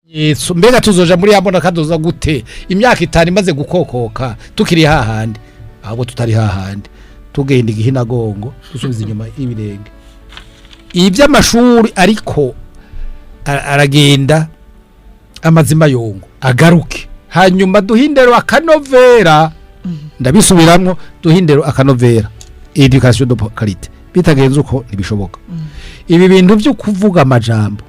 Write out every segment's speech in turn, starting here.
Yesu, mbega tuzoja muri ya mbona kazoza gute imyaka 5 imaze gukokoka tukiri hahandi, ahubwo tutari hahandi, tugenda igihinagongo dusubiza inyuma ibirenge. Iby'amashuri ariko aragenda amazima yongo agaruke, hanyuma duhindero akanovera, ndabisubiramwo, duhindero akanovera éducation de qualité. Bitagenze uko ntibishoboka. Ibi bintu byo kuvuga amajambo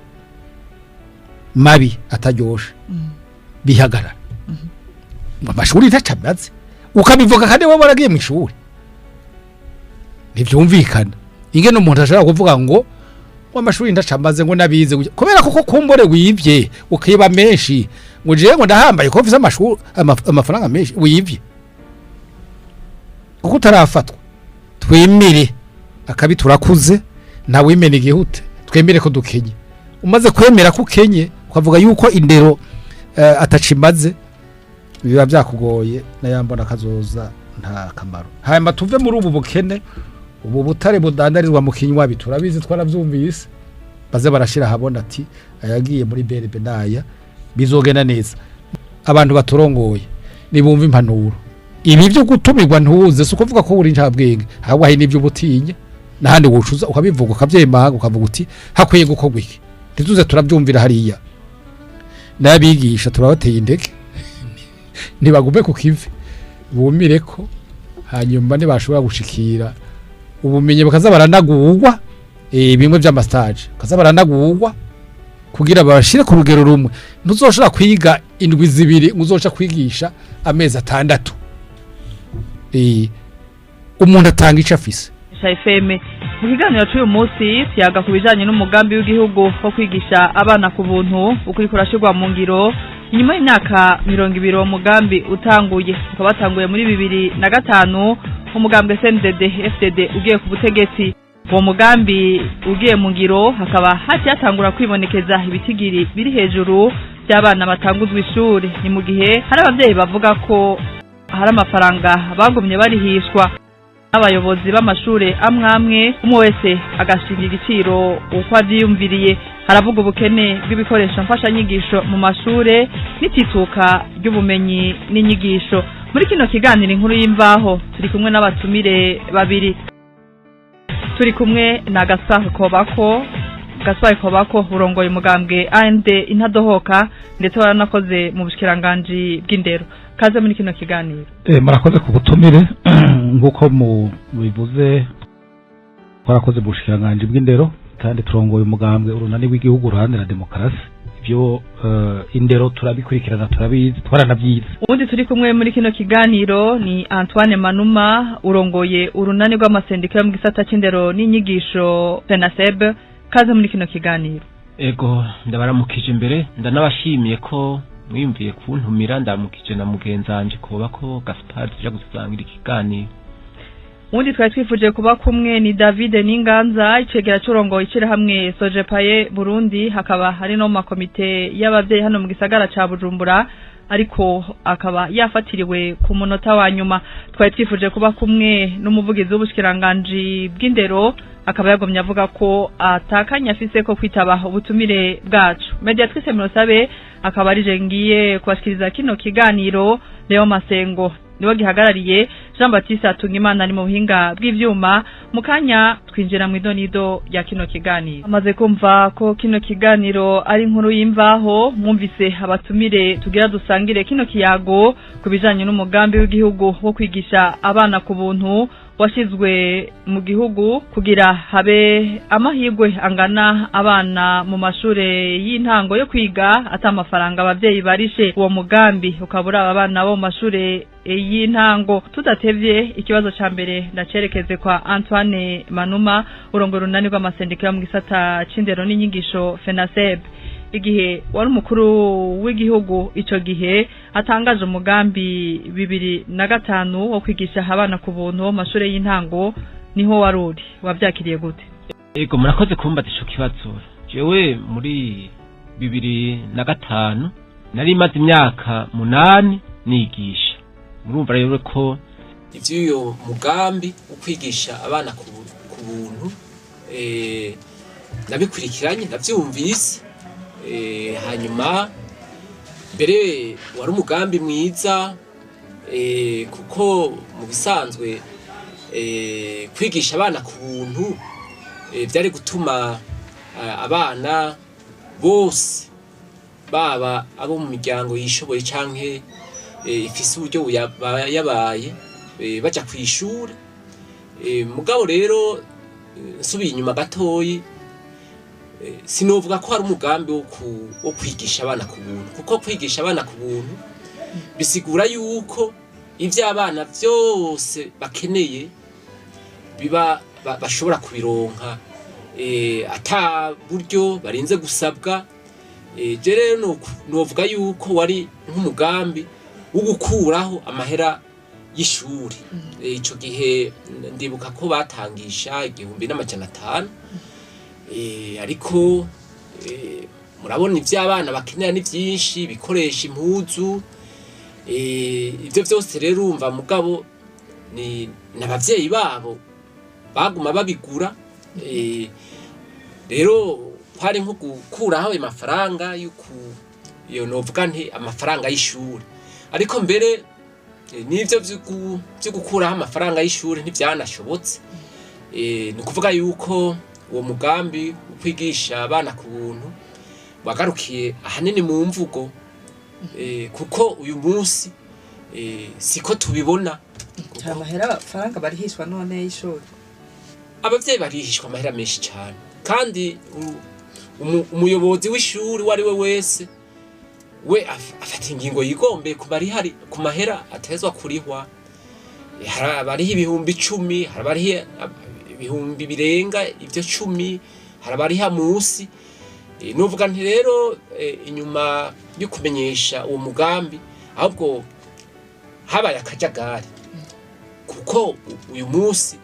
mabi ataryoshe bihagarara, amashuri ntacamaze ukabivuga kandi wowe waragiye mu ishuri, ntibyumvikana ingene umuntu ashobora kuvuga ngo amashuri ndacamaze, ngo nabize gutya. Kubera kuko kumbore wivye ukiba menshi, ngo jewe ngo ndahambaye ko mfise amashuri amafaranga menshi, wivye kuko utarafatwa. Twemere akabi, turakuze, ntawimena igihute, twemere ko dukenye. Umaze kwemera ko ukenye, ukavuga yuko indero atacimaze, biba byakugoye. Nayambona kazoza nta kamaro. Hanyuma tuve muri ubu bukene, ubu butare budandarizwa mu kinywa, turabizi, twaravyumvise, baze barashira habona ati ayagiye muri BRB naya, bizogenda neza. Abantu baturongoye nibumva impanuro. Ibi byo gutumirwa ntuze si ukuvuga ko uri incabwenge, ahubwo hari n'ibyo ubutinya n'ahandi wocuza ukabivuga, ukavyemanga, ukavuga uti hakwiye gukorwa iki, ntituze turabyumvira hariya. N'abigisha turabateye intege, ntibagume ku kivi, bumire ko hanyuma ntibashobora gushikira ubumenyi bakaza baranagurwa, bimwe by'ama stages, bakaza baranagurwa kugira babashire ku rugero rumwe. Ntuzoshobora kwiga indwi 2 ngo uzoca kwigisha amezi 6. Umuntu atanga ico afise. FM mu kiganiro cy'uyu munsi tuyaga ku bijanye n'umugambi w'igihugu wo kwigisha abana ku buntu ukuriko urashirwa mu ngiro inyuma y'imyaka 20 uwo mugambi utanguye, ukaba watanguye muri 2005, umugambwe CNDD FDD ugiye ku butegetsi. Uwo mugambi ugiye mu ngiro, hakaba haciye hatangura kwibonekeza ibitigiri biri hejuru by'abana batanguzwa ishuri. Ni mu gihe hari abavyeyi bavuga ko hari amafaranga bagumye barihishwa n'abayobozi b'amashure amwe amwe, umwe wese agashinga igiciro uko avyiyumviriye. Haravuga ubukene bw'ibikoresho mfashanyigisho mu mashure n'itituka ry'ubumenyi n'inyigisho. Muri kino kiganiro Inkuru y'Imvaho turi kumwe n'abatumire babiri. Turi kumwe na Gaspard Kobako. Gaspard Kobako, urongoye umugambwe AND Intadohoka, ndetse waranakoze mu bushikiranganji bw'indero. Kaze muri kino kiganiro. Murakoze ku butumire. Nk'uko mubivuze, twarakoze mu bushikiranganji bw'indero, kandi turongoye umugambwe Urunani rw'Igihugu Ruharanira Demokarasi. Ibyo indero turabikurikirana, turabizi, twaranabyize. Ubundi turi kumwe muri kino kiganiro ni Antoine Manuma, urongoye urunani rw'amasendika yo mu gisata c'indero n'inyigisho FENASEB. Kaze muri kino kiganiro. Ego, ndabaramukije imbere, ndanabashimiye ko mwiyumviye kuntumira. Ndamukije na mugenzanje koba ko Gaspard, tuja gusangira ikiganiro. Ubundi twari twifuje kuba kumwe ni David Ninganza, icegera c'urongoye ishirahamwe Sojepaye Burundi, hakaba hari no mu makomite y'abavyeyi hano mu gisagara ca Bujumbura, ariko akaba yafatiriwe ku munota wa nyuma. Twari twifuje kuba kumwe n'umuvugizi w'ubushikiranganji bw'indero, akaba yagomye avuga ko atakanya afise ko kwitaba ubutumire bwacu. Mediatrice Mirosabe akaba arije ngiye kubashikiriza kino kiganiro. Leo Masengo niwe gihagarariye, Jean Baptiste Atungimana ari mu buhinga bw'ivyuma. Mu kanya twinjira mu idonido ya kino kiganiro. Amaze kumva ko kino kiganiro ari Inkuru y'Imvaho, mwumvise abatumire tugira dusangire kino kiyago ku bijanye n'umugambi w'igihugu wo kwigisha abana ku buntu washizwe mu gihugu kugira habe amahirwe angana abana mu mashure y'intango yo kwiga ata amafaranga abavyeyi barishe. Uwo mugambi ukaba uraba abana bo mu mashure y'intango. Tudatevye, ikibazo ca mbere ndacerekeze kwa Antoine Manuma, urongora urunani rw'amasendika yo mu gisata c'indero n'inyigisho FENASEB. Igihe wari umukuru w'igihugu, ico gihe atangaje umugambi 2005 wo kwigisha abana ku buntu mu mashure y'intango, niho wari uri, wavyakiriye gute? Ego, murakoze kumbaza ico kibazo. Jewe muri 2005 nari maze imyaka 8 nigisha. Murumva rero ko ivy'uyo mugambi wo kwigisha abana ku buntu nabikurikiranye, navyumvise, hanyuma Mbere wari umugambi mwiza, kuko mu bisanzwe kwigisha abana ku buntu byari gutuma abana bose, baba abo mu miryango yishoboye canke ifise uburyo yabaye, baja kw'ishure. Mugabo rero, nsubiye inyuma gatoyi, sinovuga ko hari umugambi wo kwigisha abana ku buntu, kuko kwigisha abana ku buntu bisigura yuko ivyo abana vyose bakeneye biba bashobora kubironka ata buryo barinze gusabwa. Je rero novuga yuko wari nk'umugambi wo gukuraho amahera y'ishuri. Ico gihe ndibuka ko batangisha 1500, ariko murabona ivyo abana bakenera ni vyinshi, ibikoresho, impuzu, ivyo vyose rero urumva, mugabo ni n'abavyeyi babo baguma babigura. Rero kwari nko gukuraho ayo mafaranga yuku iyo novuga nti amafaranga y'ishuri. Ariko mbere n'ivyo vyo gukuraho amafaranga y'ishuri ntivyanashobotse. Ni ukuvuga yuko uwo mugambi wo kwigisha abana ku buntu wagarukiye ahanini mu mvugo, kuko uyu munsi siko tubibona. Hari amahera amafaranga barihishwa none y'ishuri? Abavyeyi barihishwa amahera menshi cyane, kandi umuyobozi w'ishuri uwo ari we wese we afata ingingo yigombeye ku marihari ku mahera atezwa kurihwa. Hari abariha 10,000, hari abariha ibihumbi birenga ivyo 10, hari abariha munsi. Novuga nti rero, inyuma yo kumenyesha uwo mugambi, ahubwo habaye akajagari, kuko uyu munsi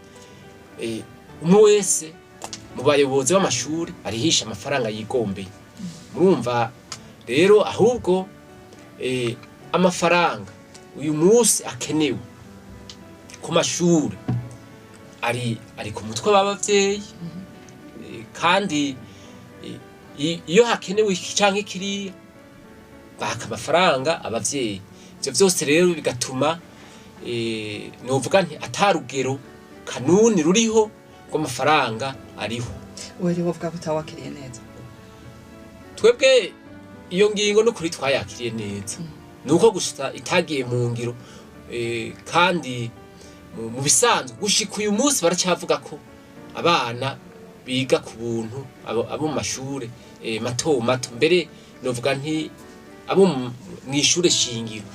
umwe wese mu bayobozi b'amashuri arihisha amafaranga yigombeye. Murumva rero ahubwo amafaranga uyu munsi akenewe ku mashuri ari ku mutwe w'abavyeyi. Kandi iyo hakenewe iki canke kiriya, baka amafaranga abavyeyi. Ivyo vyose rero bigatuma novuga nti atarugero kanuni ruriho rw'amafaranga ariho. Wewe wovuga ko utawakiriye neza? Twebwe iyo ngingo n'ukuri twayakiriye neza, nuko gusa itagiye mu ngiro. Kandi mu bisanzwe gushika uyu munsi baracyavuga ko abana biga ku buntu, abo mu mashure mato mato, mbere novuga nti abo mw'ishure shingiro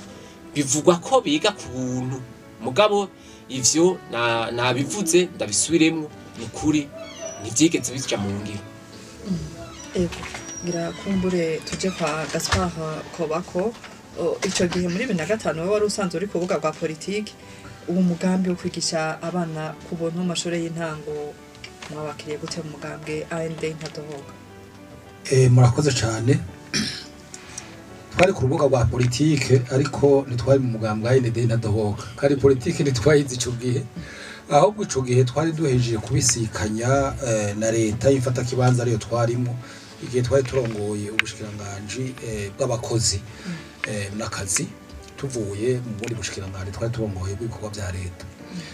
bivugwa ko biga ku buntu. Mugabo ivyo nabivuze ndabisubiremwo, ni ukuri ntivyigeze bija mu ngiro. Ego, ngira kumbure tuje kwa Gaspard Kobako. Ico gihe muri 2005 wowe wari usanzwe uri ku rubuga rwa politiki. Uwo mugambi wo kwigisha abana ku buntu mu mashure y'intango mwabakiriye gute mu mugambwe AND Ntadohoka? Murakoze cyane. Twari ku rubuga rwa politike, ariko ntitwari mu mugambwe wa AND Ntadohoka, kandi politike ntitwayize ico gihe. Ahubwo ico gihe twari duhejeje kubisikanya na leta y'imfatakibanza ariyo twarimo igihe twari turongoye ubushikiranganji bw'abakozi n'akazi, tuvuye mu bundi bushikiranganji twari turongoye bw'ibikorwa vya leta.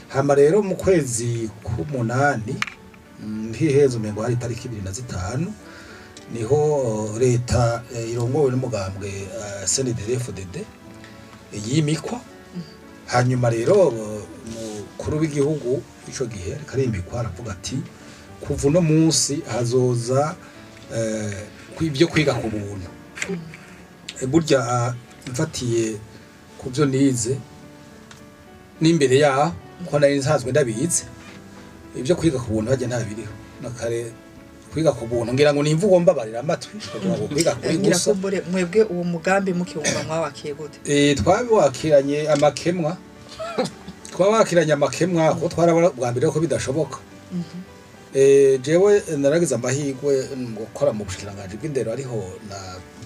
Hama rero mu kwezi k'umunani, ntiheze, umengo hari itariki 25, niho leta irongowe n'umugambwe CNDD-FDD yimikwa. Hanyuma rero umukuru w'igihugu ico gihe ariko arimikwa aravuga ati: "Kuva uno munsi hazoza ibyo kwiga ku buntu." Burya mfatiye ku byo nize n'imbere yaho, ko nari nsanzwe ndabizi, ibyo kwiga ku buntu hajya ntabiriho na kare. Kwiga ku buntu ngira ngo ni imvugo mbabarira amatwi kugira ngo kwiga kuri Ngira gusa. kumbure mwebwe uwo mugambi mukiwumva mwawakiye gute? Twabakiranye amakemwa, twabakiranye amakemwa, kuko twarabona bwa mbere ko bidashoboka. Jewe naragize amahirwe mu gukora mu bushikiranganji bw'indero, ariho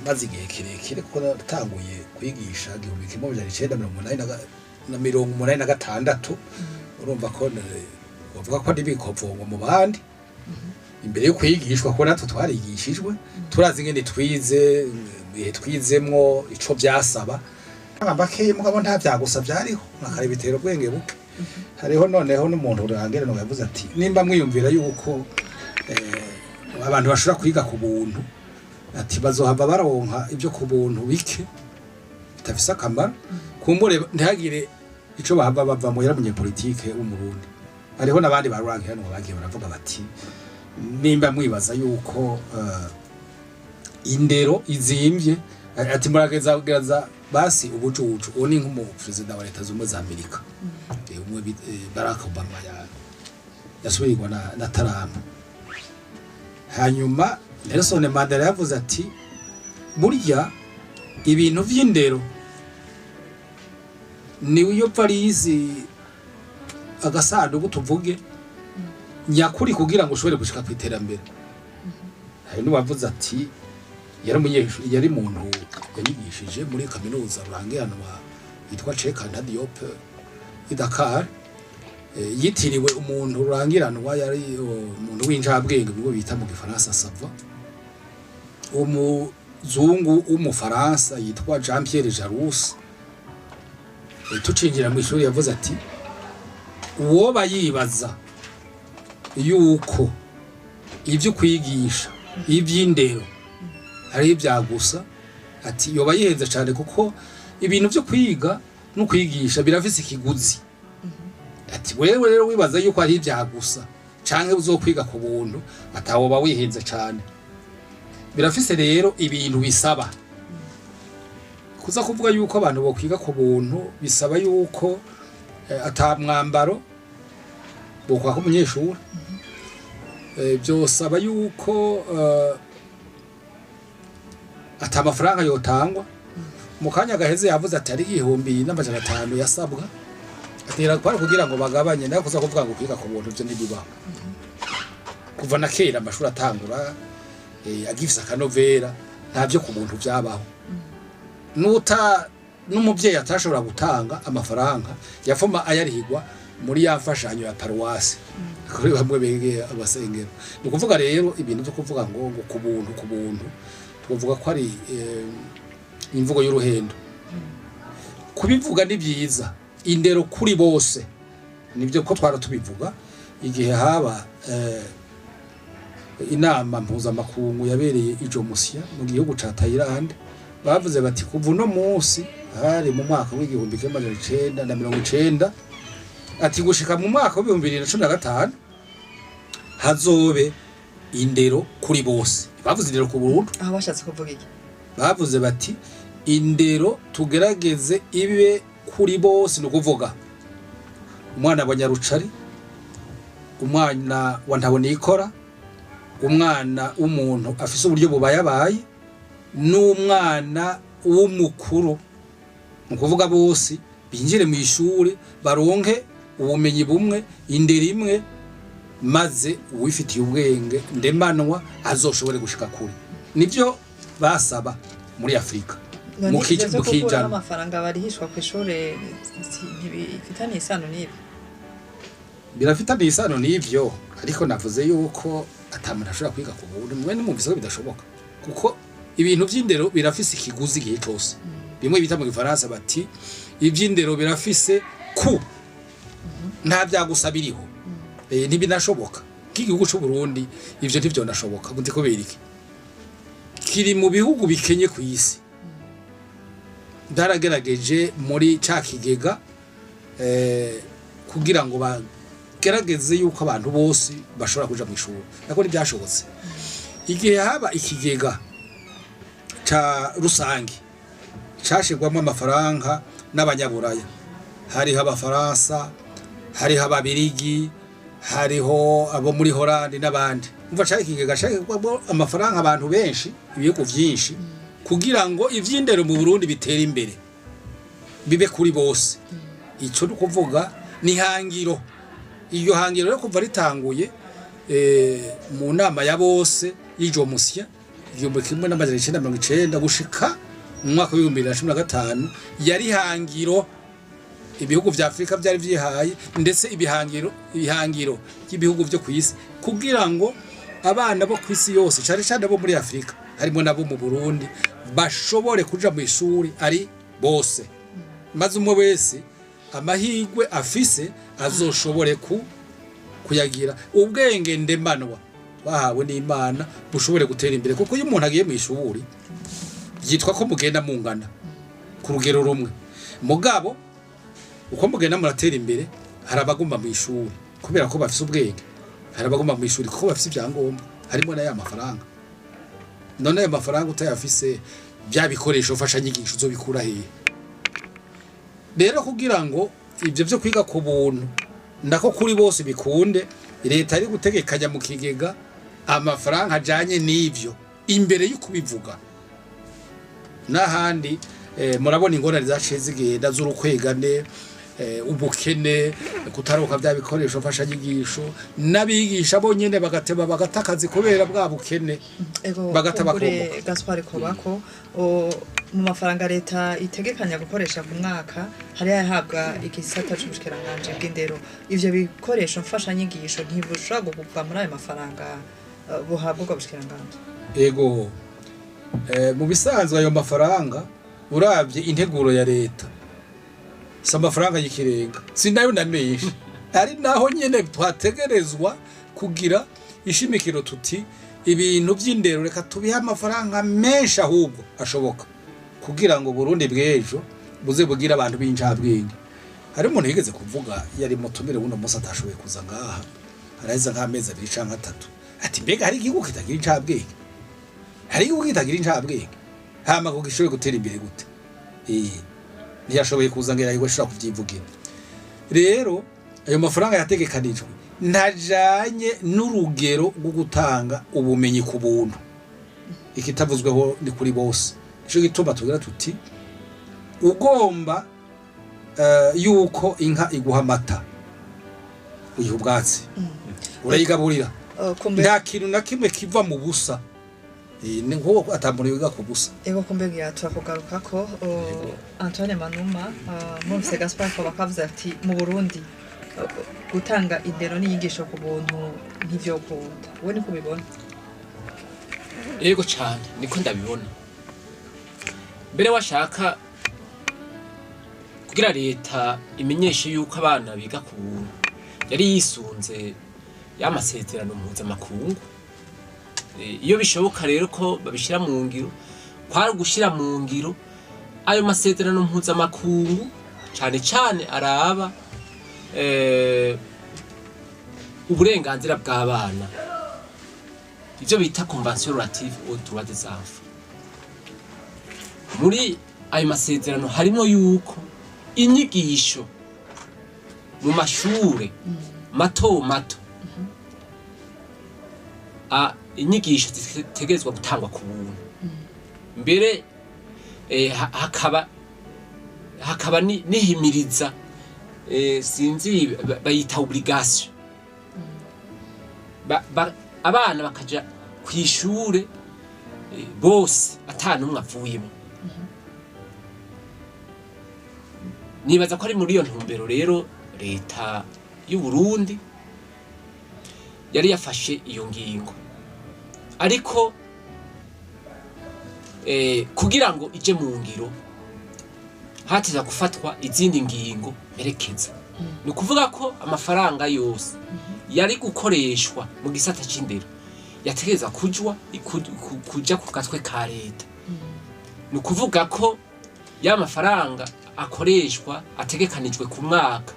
maze igihe kirekire, kuko natanguye kwigisha 1986. Urumva ko bavuga ko ari ibikovongo mu bandi. Imbere yo kwigishwa, ko natwe twarigishijwe, turazi ingene twize, ibihe twizemwo, ico vyasaba bakeye, mugabo nta vyagusa vyariho, nakare bitera ubwenge buke. Hariho noneho n'umuntu urangere no yavuze ati: "Nimba mwiyumvira yuko abantu bashobora kwiga ku buntu," ati, "bazohava baronka ibyo ku buntu bike bitafise akamaro, kumbure ntihagire ico bahava bavamo." Yari umunyepolitike w'Umurundi. Hariho n'abandi barurangira bagiye baravuga bati: "Nimba mwibaza yuko indero izimvye," ati, "murageza basi ubujuju." Uwo ni nk'umuperezida wa Leta Zunze za Amerika, umwe Barack Obama, yasubirirwa na Trump. Hanyuma Nelson Mandela yavuze ati: "Burya ibintu vy'indero ni iyo valise, agasanduku tuvuge nyakuri, kugira ngo ushobore gushika ku iterambere." Hari n'uwavuze ati, yari umunyeshuri, yari muntu yanyigishije muri kaminuza rurangiranwa yitwa Cheikh Anta Diop i Dakar, yitiriwe umuntu rurangiranwa, yari umuntu w'injabwenge, bwo bita mu Gifaransa savant, umuzungu w'Umufaransa yitwa Jean Pierre Jarousse. Tucinjira mu ishuri yavuze ati: "Uwoba yibaza yuko ibyo kwigisha, iby'indero ari ibya gusa," ati, "yoba yihenze cyane, kuko ibintu byo kwiga no kwigisha birafise ikiguzi." Ati: "Wewe rero wibaza yuko ari ibya gusa canke uzokwiga ku buntu, atawoba wihenze cyane." Birafise rero ibintu bisaba. Kuza kuvuga yuko abantu bokwiga ku buntu bisaba yuko ata mwambaro bokwaka umunyeshuri, byosaba yuko ata amafaranga yotangwa. Mu kanya gaheze yavuze ati ari 1500 yasabwa, atera kwari kugira ngo bagabanye. Nayo kuza kuvuga ngo kwiga ku buntu, byo ntibibaho. Kuva na kera amashuri atangura, agifise akanovera, nta byo ku buntu byabaho. Nuta n'umuvyeyi atashobora gutanga amafaranga, yafoma ayarihigwa muri ya mfashanyo ya paruwasi, kuri bamwe begeye abasengero. Ni ukuvuga rero ibintu byo kuvuga ngo ku buntu, ku buntu, tuvuga ko ari imvugo y'uruhendo. Kubivuga ni byiza, indero kuri bose nibyo, ko twara tubivuga igihe haba inama mpuzamakungu yabereye i Jomusia mu gihugu ca Thailand. Bavuze bati kuva uno munsi, hari mu mwaka w'1990, ati gushika mu mwaka w'2015 hazobe indero kuri bose. Bavuze indero ku burundu. Aho bashatse kuvuga iki? Bavuze bati indero tugerageze ibe kuri bose, ni ukuvuga umwana wa Nyarucari, umwana wa Ntabonikora, umwana w'umuntu afise uburyo bubayabaye n'umwana w'umukuru, ni ukuvuga bose binjire mu ishuri, baronke ubumenyi bumwe, indero imwe, maze uwifitiye ubwenge ndemanwa azoshobore gushika kure. Nivyo basaba muri Afurika. None ivyo vyo mu gukuraho kijana. amafaranga barihishwa kw'ishure ntibifitaniye isano n'ibi? Birafitaniye isano n'ivyo, ariko navuze yuko ata muntu ashobora kwiga ku buntu. Mwe nimumvise ko bidashoboka, kuko ibintu vy'indero birafise ikiguzi igihe cose. Bimwe bita mu Gifaransa bati ivy'indero birafise ku nta vyagusa biriho. Ntibinashoboka nk'igihugu c'u Burundi, ivyo ntivyonashoboka. Ngo kubera iki? Kiri mu bihugu bikenye ku isi. Byaragerageje muri ca kigega kugira ngo bagerageze yuko abantu bose bashobora kuja mu ishuri, ariko ntibyashobotse. Igihe haba ikigega ca rusange cashirwamo amafaranga n'Abanyaburaya, hariho Abafaransa, hariho Ababirigi, hariho abo muri Holandi n'abandi. Umva, cari ikigega cashirwamo amafaranga abantu benshi, ibihugu vyinshi, kugira ngo ivy'indero mu Burundi bitere imbere, bibe kuri bose. Ico ni ukuvuga ni hangiro. Iryo hangiro rero kuva ritanguye mu nama ya bose y'ijomusya 1990 gushika mu mwaka w'2015, yari hangiro ibihugu vya Afurika vyari vyihaye, ndetse ibihangiro by'ibihugu vyo kw'isi, kugira ngo Abana bo ku isi yose, cyane cyane abo muri Afurika, harimo nabo mu Burundi, bashobore kuja mu ishuri ari bose, maze umwe wese amahirwe afise azoshobore kuyagira, ubwenge ndemanwa twahawe n'Imana bushobore gutera imbere. Kuko iyo umuntu agiye mu ishuri, byitwa ko mugenda mungana ku rugero rumwe, mugabo uko mugenda muratera imbere, hari abaguma mu ishuri kubera ko bafise ubwenge, hari abaguma mu ishuri kuko bafise ibyangombwa, harimo n'aya mafaranga. None ayo mafaranga utayafise, bya bikoresho mfashanyigisho uzobikura hehe? Rero kugira ngo ibyo byo kwiga ku buntu nako kuri bose bikunde, leta ari gutegekanya mu kigega amafaranga ajanye n'ivyo imbere yo kubivuga. N'ahandi murabona ingorane zaciye zigenda z'urukwegane, ubukene, kutaronka bya bikoresho mfashanyigisho, n'abigisha bonyene bagateba bagata akazi kubera bwa bukene. Ego. Bagata kumbure bakomboka. Gaspard Kobako, mu mafaranga leta itegekanya gukoresha ku mwaka, hari yahabwa igisata c'ubushikiranganji bw'indero. Ivyo bikoresho mfashanyigisho ntibushobora kuva muri ayo mafaranga buhabwa ubwo bushikiranganji? Ego, mu bisanzwe ayo mafaranga, uravye integuro ya leta, si amafaranga y'ikirenga, si nayo na menshi. Ari naho nyene twategerezwa kugira ishimikiro tuti ibintu by'indero reka tubihe amafaranga menshi ahubwo ashoboka, kugira ngo Burundi bw'ejo buze bugire abantu b'incabwenge. Hari umuntu yigeze kuvuga, yari mutumire buno munsi atashoboye kuza ngaha, araheza nk'amezi 2 canke 3, ati: "Mbega hari igihugu kitagira incabwenge? Hari igihugu kitagira incabwenge hama ngo gishobore gutera imbere gute?" Ntiyashoboye kuza ngo yarahirwe ashobora kuvyivugira. Rero ayo mafaranga yategekanijwe ntajanye n'urugero rwo gutanga ubumenyi ku buntu. Ikitavuzweho ni kuri bose. Nico gituma tugira tuti ugomba yuko inka iguha amata, uyiha ubwatsi, urayigaburira. Kumbe Nta kintu na kimwe kiva mu busa. Ni nko ata muntu wiga ku busa. Ego, kumbe ngira turakugarukako. Antoine Manuma, mumvise Gaspard Kobako avuze ati mu Burundi gutanga indero n'inyigisho ku buntu ntivyokunda. We niko ubibona? Yego cyane, niko ndabibona. Mbere washaka kugira leta imenyeshe yuko abana biga ku buntu, yari yisunze y'amasezerano mpuzamakungu. Iyo bishoboka rero ko babishyira mu ngiro, kwari ugushyira mu ngiro ayo masezerano mpuzamakungu, cyane cyane araba uburenganzira bw'abana, ibyo bita Convention relative aux droits des enfants. Muri ayo masezerano harimo yuko inyigisho mu mashure mato mato, inyigisho zitegerezwa gutangwa ku buntu. Mbere hakaba nihimiriza, sinzi bayita obligation. Abana bakaja kw'ishure bose, ata n'umwe avuyemo. Nibaza ko ari muri iyo ntumbero rero leta y'u Burundi yari yafashe iyo ngingo. Ariko kugira ngo ije mu ngiro, hateza gufatwa izindi ngingo mperekeza. Ni ukuvuga ko amafaranga yose yari gukoreshwa mu gisata c'indero yategereza kuja ku gatwe ka leta. Ni ukuvuga ko ya mafaranga akoreshwa, ategekanijwe ku mwaka,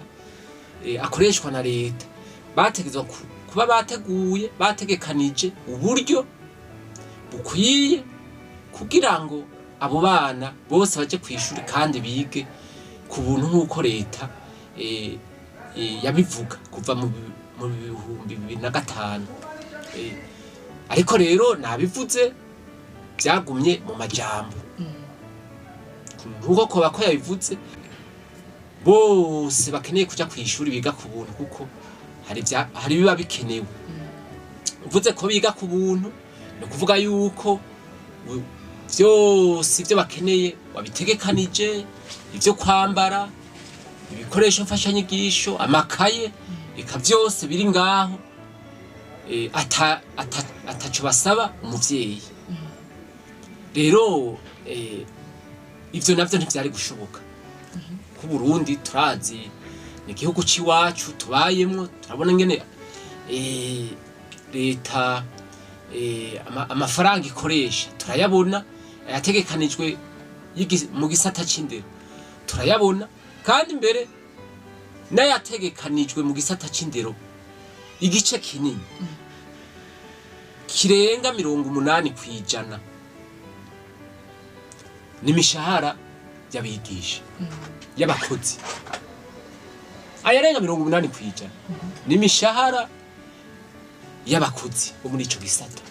akoreshwa na leta, bategerezwa kuba bateguye, bategekanije uburyo bukwiye kugira ngo abo bana bose baje kw'ishuri kandi bige ku buntu, nk'uko leta yabivuga kuva mu 2005. Ariko rero nabivuze, byagumye mu majambo. Nkuko koba ko yabivuze, bose bakeneye kuja kw'ishuri biga ku buntu, kuko hari biba bikenewe. Uvuze ko biga ku buntu, ni ukuvuga yuko vyose ivyo bakeneye wabitegekanije: ivyo kwambara, ibikoresho mfashanyigisho, amakaye, eka vyose biri ngaho. ataco basaba umuvyeyi. Rero ivyo navyo ntivyari gushoboka ku Burundi. Turazi, ni igihugu c'iwacu tubayemwo, turabona ingene leta amafaranga ikoresha turayabona, ayategekanijwe mu gisata c'indero turayabona, kandi mbere n'ayategekanijwe mu gisata c'indero, igice kinini kirenga 80% n'imishahara y'abigisha, y'abakozi. Ayarenga 80% n'imishahara y'abakozi bo muri ico gisata.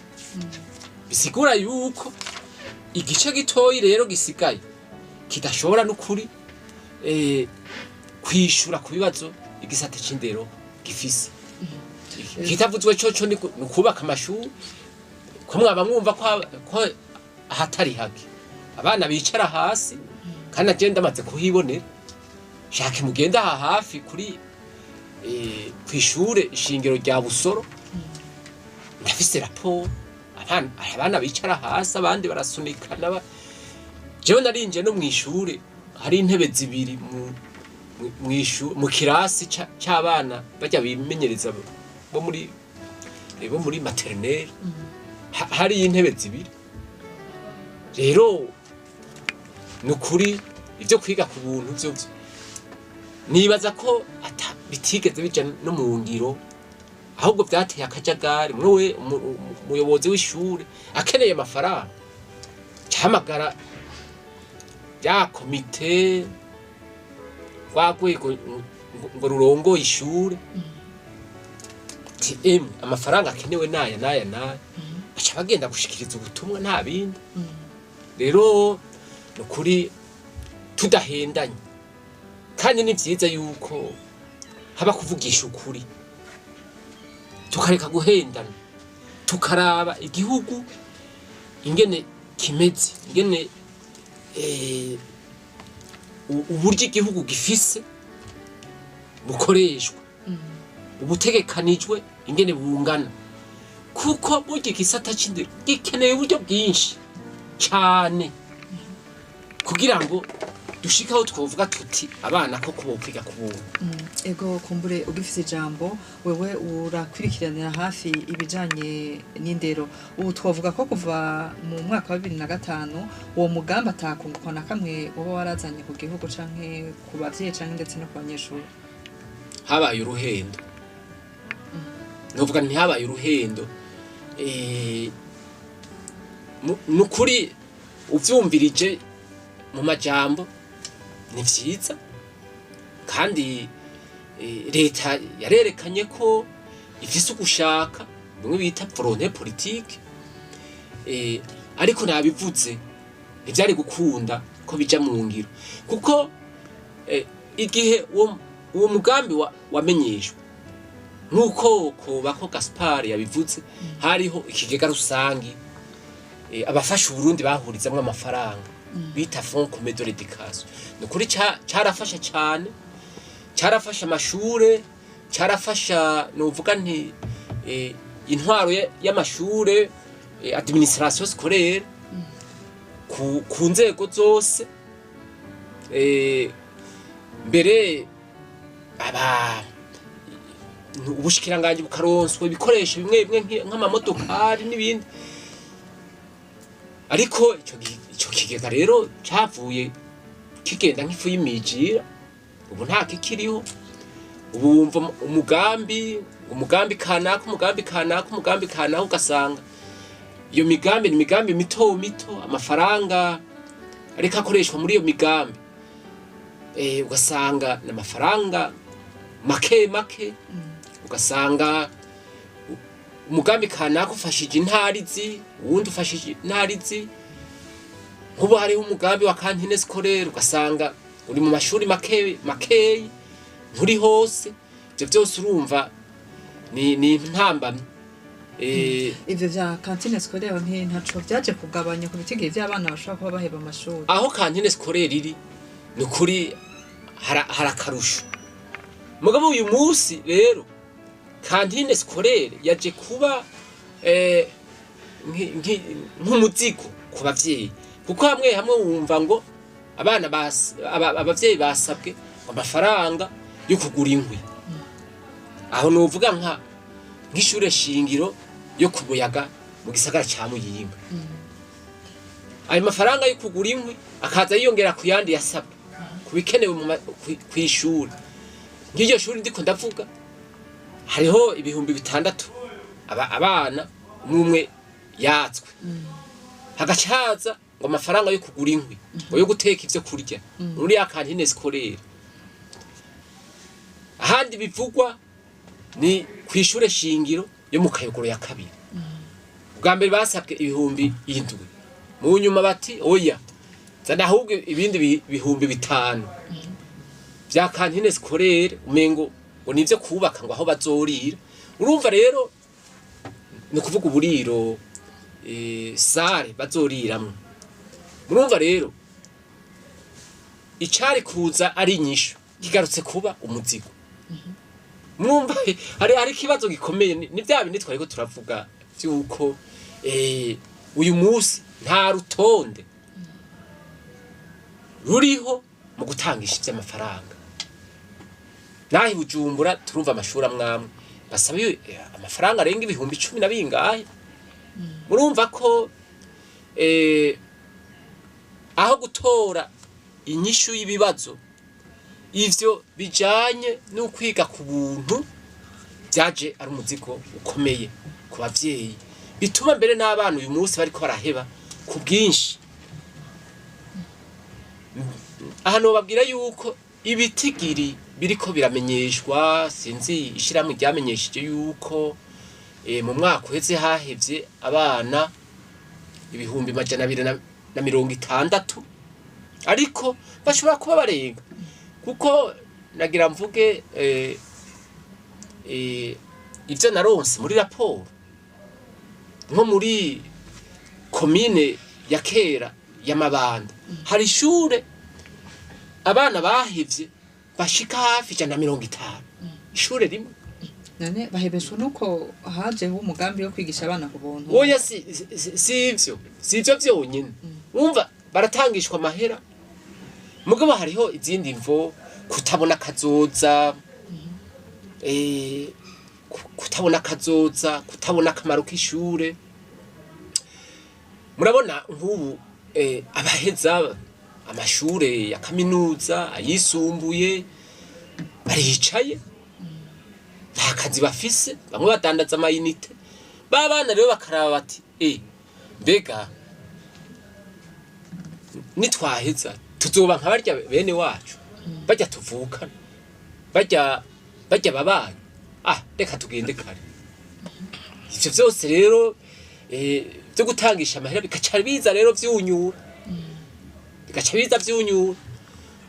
Bisigura yuko igice gitoyi rero gisigaye kidashobora n'ukuri kwishura ku bibazo igisata c'indero gifise. Kitavuzwe coco ni ukubaka amashuri, ko mwaba mwumva ko ahatari hake abana bicara hasi, kandi naje ndamaze kuhibonera. Shaka mugenda aha hafi kuri kw'ishure ishingiro rya Busoro, ndafise raporo. Abana bicara hasi, abandi barasunikana. Jewe narinjiye no mw'ishure hari intebe zibiri mu kirasi c'abana bajya bimenyereza bo muri maternelle. Hari intebe zibiri. Rero ni ukuri, ibyo kwiga ku buntu byo nibaza ko bitigeze bija no mu ngiro, ahubwo byateye akajagari. Mwe umuyobozi w'ishure akeneye amafaranga, cahamagara ya komite, rwa rwego ngo rurongoye ishure, ati: "Emwe, amafaranga akenewe naya naya naya." Baca bagenda gushikiriza ubutumwa, nta bindi. Rero ni ukuri tudahendanye, kandi ni vyiza yuko haba kuvugisha ukuri, tukareka guhendana, tukaraba igihugu ingene kimeze, ingene uburyo igihugu gifise bukoreshwa, ubutegekanijwe ingene bungana, kuko burya igisata c'indero gikeneye uburyo bwinshi cane kugira ngo dushike aho twovuga tuti abana koko bokwiga ku buntu. Ego, kumbure ugifise ijambo, wewe urakurikiranira hafi ibijanye n'indero. Ubu twavuga ko kuva mu mwaka wa 2005 uwo mugambi atakunguka na kamwe woba warazanye ku gihugu canke ku bavyeyi canke ndetse no ku banyeshuri? Habaye uruhendo, novuga ntihabaye uruhendo. Nukuri uvyumvirije mu majambo ni vyiza, kandi leta yarerekanye ko ifise ugushaka, bimwe bita volonté politique, ariko nabivuze, ntivyari gukunda ko bija mu ngiro, kuko igihe uwo mugambi wamenyeshwa, nk'uko Kobako Gaspard yabivuze, hariho ikigega rusangi abafasha Uburundi bahurizamwo amafaranga bita Fonds commun de l'éducation. Ni ukuri carafasha cane, carafasha amashure, carafasha, novuga nti intwaro y'amashure, administration scolaire ku nzego zose. Mbere aba ubushikiranganji bukaronswa ibikoresho bimwe bimwe nk'amamodokari n'ibindi. Ariko ico kigega rero cavuye kigenda nk'ifu y'imijira, ubu nta kikiriho. Ubu wumva umugambi kanaka, umugambi kanaka, umugambi kanaka, ugasanga iyo migambi ni imigambi mito mito. Amafaranga ariko akoreshwa muri iyo migambi, ugasanga ni amafaranga make make. Ugasanga umugambi kanaka ufashije intarizi, uwundi ufashije intarizi. Nk'ubu hariho umugambi wa cantine scolaire, ugasanga uri mu mashuri make makeyi, nturi hose. Ivyo vyose urumva ni intambamyi. Ivyo vya cantine scolaire ntaco vyaje kugabanya ku bitigiri vy'abana bashobora kuba baheba amashuri? Aho cantine scolaire iri, ni ukuri hari akarusho. Mugabo uyu munsi rero Cantine scolaire yaje kuba nk'umuzigo ku bavyeyi, kuko hamwe hamwe wumva ngo abana abavyeyi basabwe amafaranga yo kugura inkwi. Aho novuga nk'ishure shingiro yo ku Muyaga mu gisagara ca Muyinga. Ayo mafaranga yo kugura inkwi akaza yiyongera ku yandi yasabwe ku bikenewe kw'ishuri. Nk'iryo shuri ndiko ndavuga, hariho 6000 abana umwe umwe yatswe, hagaca haza ngo amafaranga yo kugura inkwi, ngo yo guteka ivyo kurya muri ya cantine scolaire. Ahandi bivugwa ni kw'ishure shingiro yo mu Kayogoro ya kabiri. Ubwa mbere basabwe 7000, mu nyuma bati: "Oya, zana ahubwo ibindi 5000 vya cantine scolaire." Umengo ngo nivyo kubaka ngo aho bazorira. Urumva rero, ni ukuvuga uburiro, salle bazoriramwo. Murumva rero, icari kuza ari inyishu kigarutse kuba umuzigo. Murumva hari ikibazo gikomeye. Ni vya bindi twariko turavuga vy'uko uyu munsi nta rutonde ruriho mu gutangisha ivy'amafaranga. Naho i Bujumbura turumva amashuri amwamwe basaba amafaranga arenga 10,000 na bingahe. Murumva ko aho gutora inyishu y'ibibazo, ivyo bijanye no kwiga ku buntu byaje ari umuzigo ukomeye ku bavyeyi, bituma mbere n'abana uyu munsi bariko baraheba ku bwinshi. Aha nobabwira yuko ibitigiri biriko biramenyeshwa, sinzi ishirahamwe ryamenyesheje yuko mu mwaka uheze hahevye abana 260,000, ariko bashobora kuba barenga, kuko nagira mvuge ivyo naronse muri raporo, nko muri komine ya kera ya Mabanda hari ishure abana bahevye bashika hafi 150, ishure rimwe. None bahebeshwa nuko hajeho umugambi wo kwigisha abana ku buntu? Oya, si ivyo vyonyene. Wumva baratangishwa amahera, mugabo hariho izindi mvo: kutabona kazoza, kutabona kazoza, kutabona akamaro k'ishure. Murabona nk'ubu abaheza amashure ya kaminuza, ayisumbuye, baricaye, nta kazi bafise, bamwe badandaza amayinite. Ba bana rero bakaraba bati: "Mbega nitwaheza tuzoba nka barya bene wacu, barya tuvukana, barya babanyi? Ah, reka tugende kare." Ivyo vyose rero vyo gutangisha amahera bikaca biza rero vyunyura, bigaca biza vyunyura.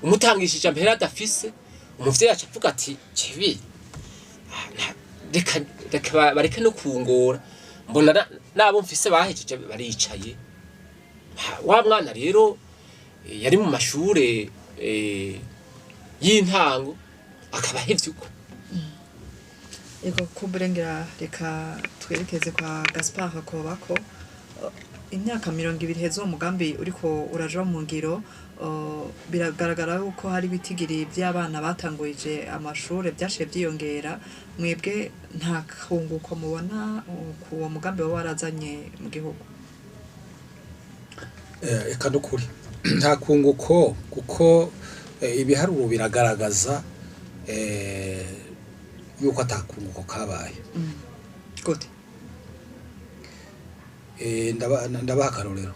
Umutangishije amahera adafise, umuvyeyi aca avuga ati: "Kibi, reka bareke no kungora, mbona nabo mfise bahejeje baricaye." Wa mwana rero yari mu mashure y'intango akaba ahevye uko. Ego, kumbure reka twerekeze kwa Gaspard Kobako. Imyaka 20 heza uwo mugambi uriko uraja mu ngiro, biragaragara yuko hari ibitigiri by'abana batangurije amashure byashiye byiyongera. Mwebwe nta kunguko mubona ku uwo mugambi waba warazanye mu gihugu? Eka nukuri nta kunguko, kuko ibiharuro biragaragaza yuko atakunguko kabaye. Gute? Ndabaha akarorero.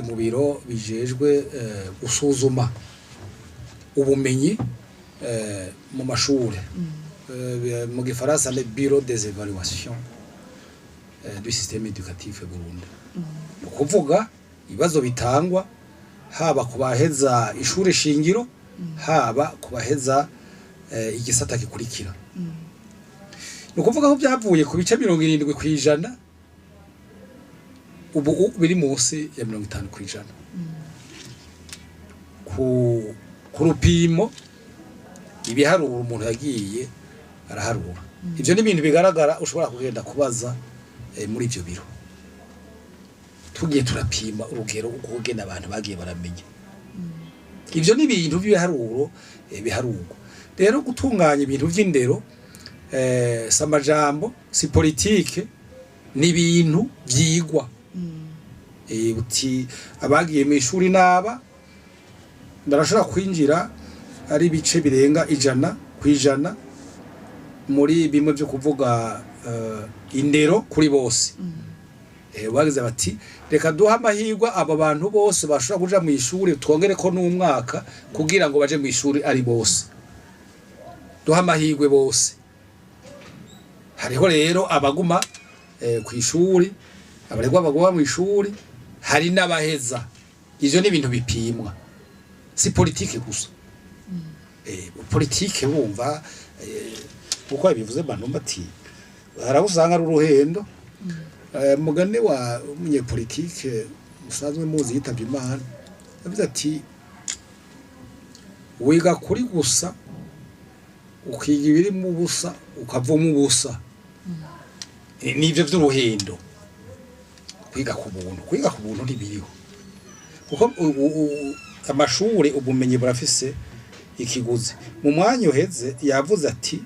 Mu biro bijejwe gusuzuma ubumenyi mu mashure, mu gifaransa le bureau des évaluations du système éducatif Burundi, ni ukuvuga ibibazo bitangwa haba ku baheza ishure shingiro, haba ku baheza igisata gikurikira, ni ukuvuga aho byavuye ku bice 70%, ubu biri munsi ya 50% ku rupimo ibiharuro umuntu yagiye araharura. Ivyo ni ibintu bigaragara, ushobora kugenda kubaza muri ivyo biro. Tugiye turapima urugero uko ugenda abantu bagiye baramenya, ivyo ni ibintu by'ibiharuro, biharurwa. Rero gutunganya ibintu vy'indero si amajambo, si politike, ni ibintu vyigwa. Uti abagiye mu ishuri n'aba barashobora kwinjira ari ibice birenga 100% muri bimwe byo kuvuga indero kuri bose. Bagize bati reka duhe amahirwe aba bantu bose bashobora kuja mu ishuri, twongere ko n'umwaka kugira ngo baje mu ishuri ari bose, duhe amahirwe bose. Hariho rero abaguma ku ishuri, abaregwa baguma mu ishuri, hari n'abaheza. Ivyo ni ibintu bipimwa, si politike gusa. Politike bumva uko yabivuze bantu ati hari usanga ari uruhendo. Mugani wa umunyepolitike musanzwe muzi yitavye Imana, yavuze ati wiga kuri gusa, ukiga ibiri mu busa, ukavoma ubusa. Nivyo vy'uruhendo. Kwiga ku buntu, kwiga ku buntu ntibiriho, kuko amashure, ubumenyi burafise ikiguzi. Mu mwanya uheze yavuze ati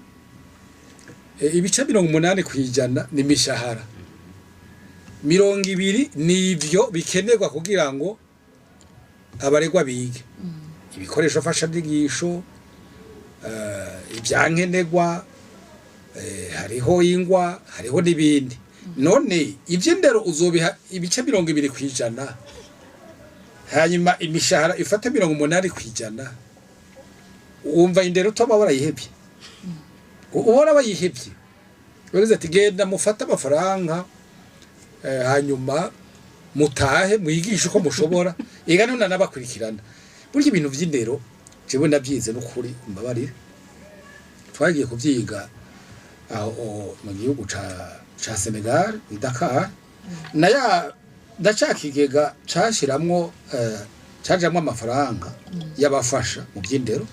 ibice 80% ni imishahara, 20 nivyo bikenerwa kugira ngo abaregwa bige, ibikoresho mfashanyigisho, ibyankenerwa, hariho ingwa, hariho n'ibindi. None ivy'indero uzobiha ibice 20%, hanyuma imishahara ifate 80%, wumva indero utoba warayihevye? Ubona bayihevye. Bagize ati genda mufate amafaranga, hanyuma mutahe mwigishe uko mushobora, ega none nabakurikirana. Burya ibintu vy'indero jewe navyize, n'ukuri mbabarire, twagiye kuvyiga aho mu gihugu ca Senegal, i Dakar, na ya ndaca kigega cashiramwo, cajamwo amafaranga y'abafasha mu vy'indero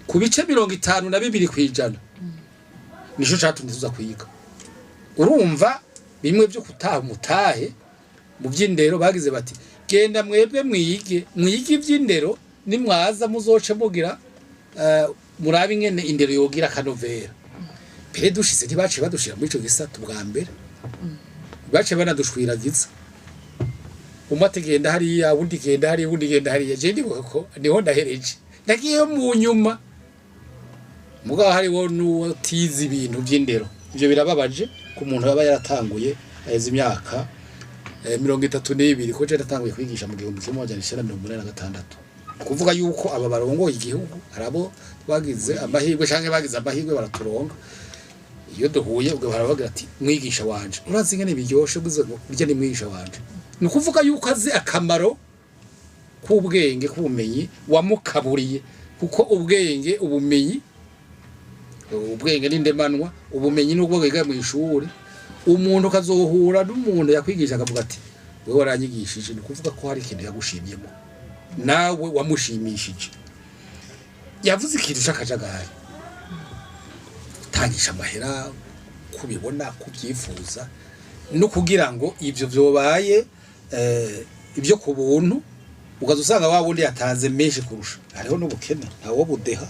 ku bice 52%, nico catumye tuza kwiga. Urumva bimwe vyo kutaha umutahe mu vy'indero, bagize bati genda mwebwe mwige, mwige ivy'indero, nimwaza muzoce mugira murabe ingene indero yogira akanovera. Pere dushitse ntibaciye badushira muri ico gisata ubwa mbere, baciye banadushwiragiza, umwe ati genda hariya, uwundi genda hariya, uwundi genda hariya. Je ndibuka ko niho ndahereje, nagiyeyo mu nyuma. Mugabo hariho n'uwatize ibintu vy'indero. Ivyo birababaje ku muntu aba yaratanguye aheze imyaka 32, ko je natanguye kwigisha mu 1986. Kuvuga yuko aba barongoye igihugu harabo twagize amahirwe canke bagize amahirwe baraturonga. Iyo duhuye ubwo baravuga ati mwigisha wanje, urazi ingene biryoshe buze ngo urya ni mwigisha wanje. Ni ukuvuga yuko azi akamaro k'ubwenge, k'ubumenyi wamukaburiye, kuko ubwenge, ubumenyi, ubwenge n'indemanwa, ubumenyi n'ubwo wiga mu ishuri. Umuntu kazohura n'umuntu yakwigisha akavuga ati wewe waranyigishije, ni ukuvuga ko hari ikintu yagushimyemo nawe wamushimishije. Yavuze ikintu c'akajagari, gutangisha amahera kubibona, kubyifuza, no kugira ngo ivyo vyobaye ibyo ku buntu, ukaza usanga wa wundi yatanze menshi kurusha. Hariho n'ubukene, ntawo budeha.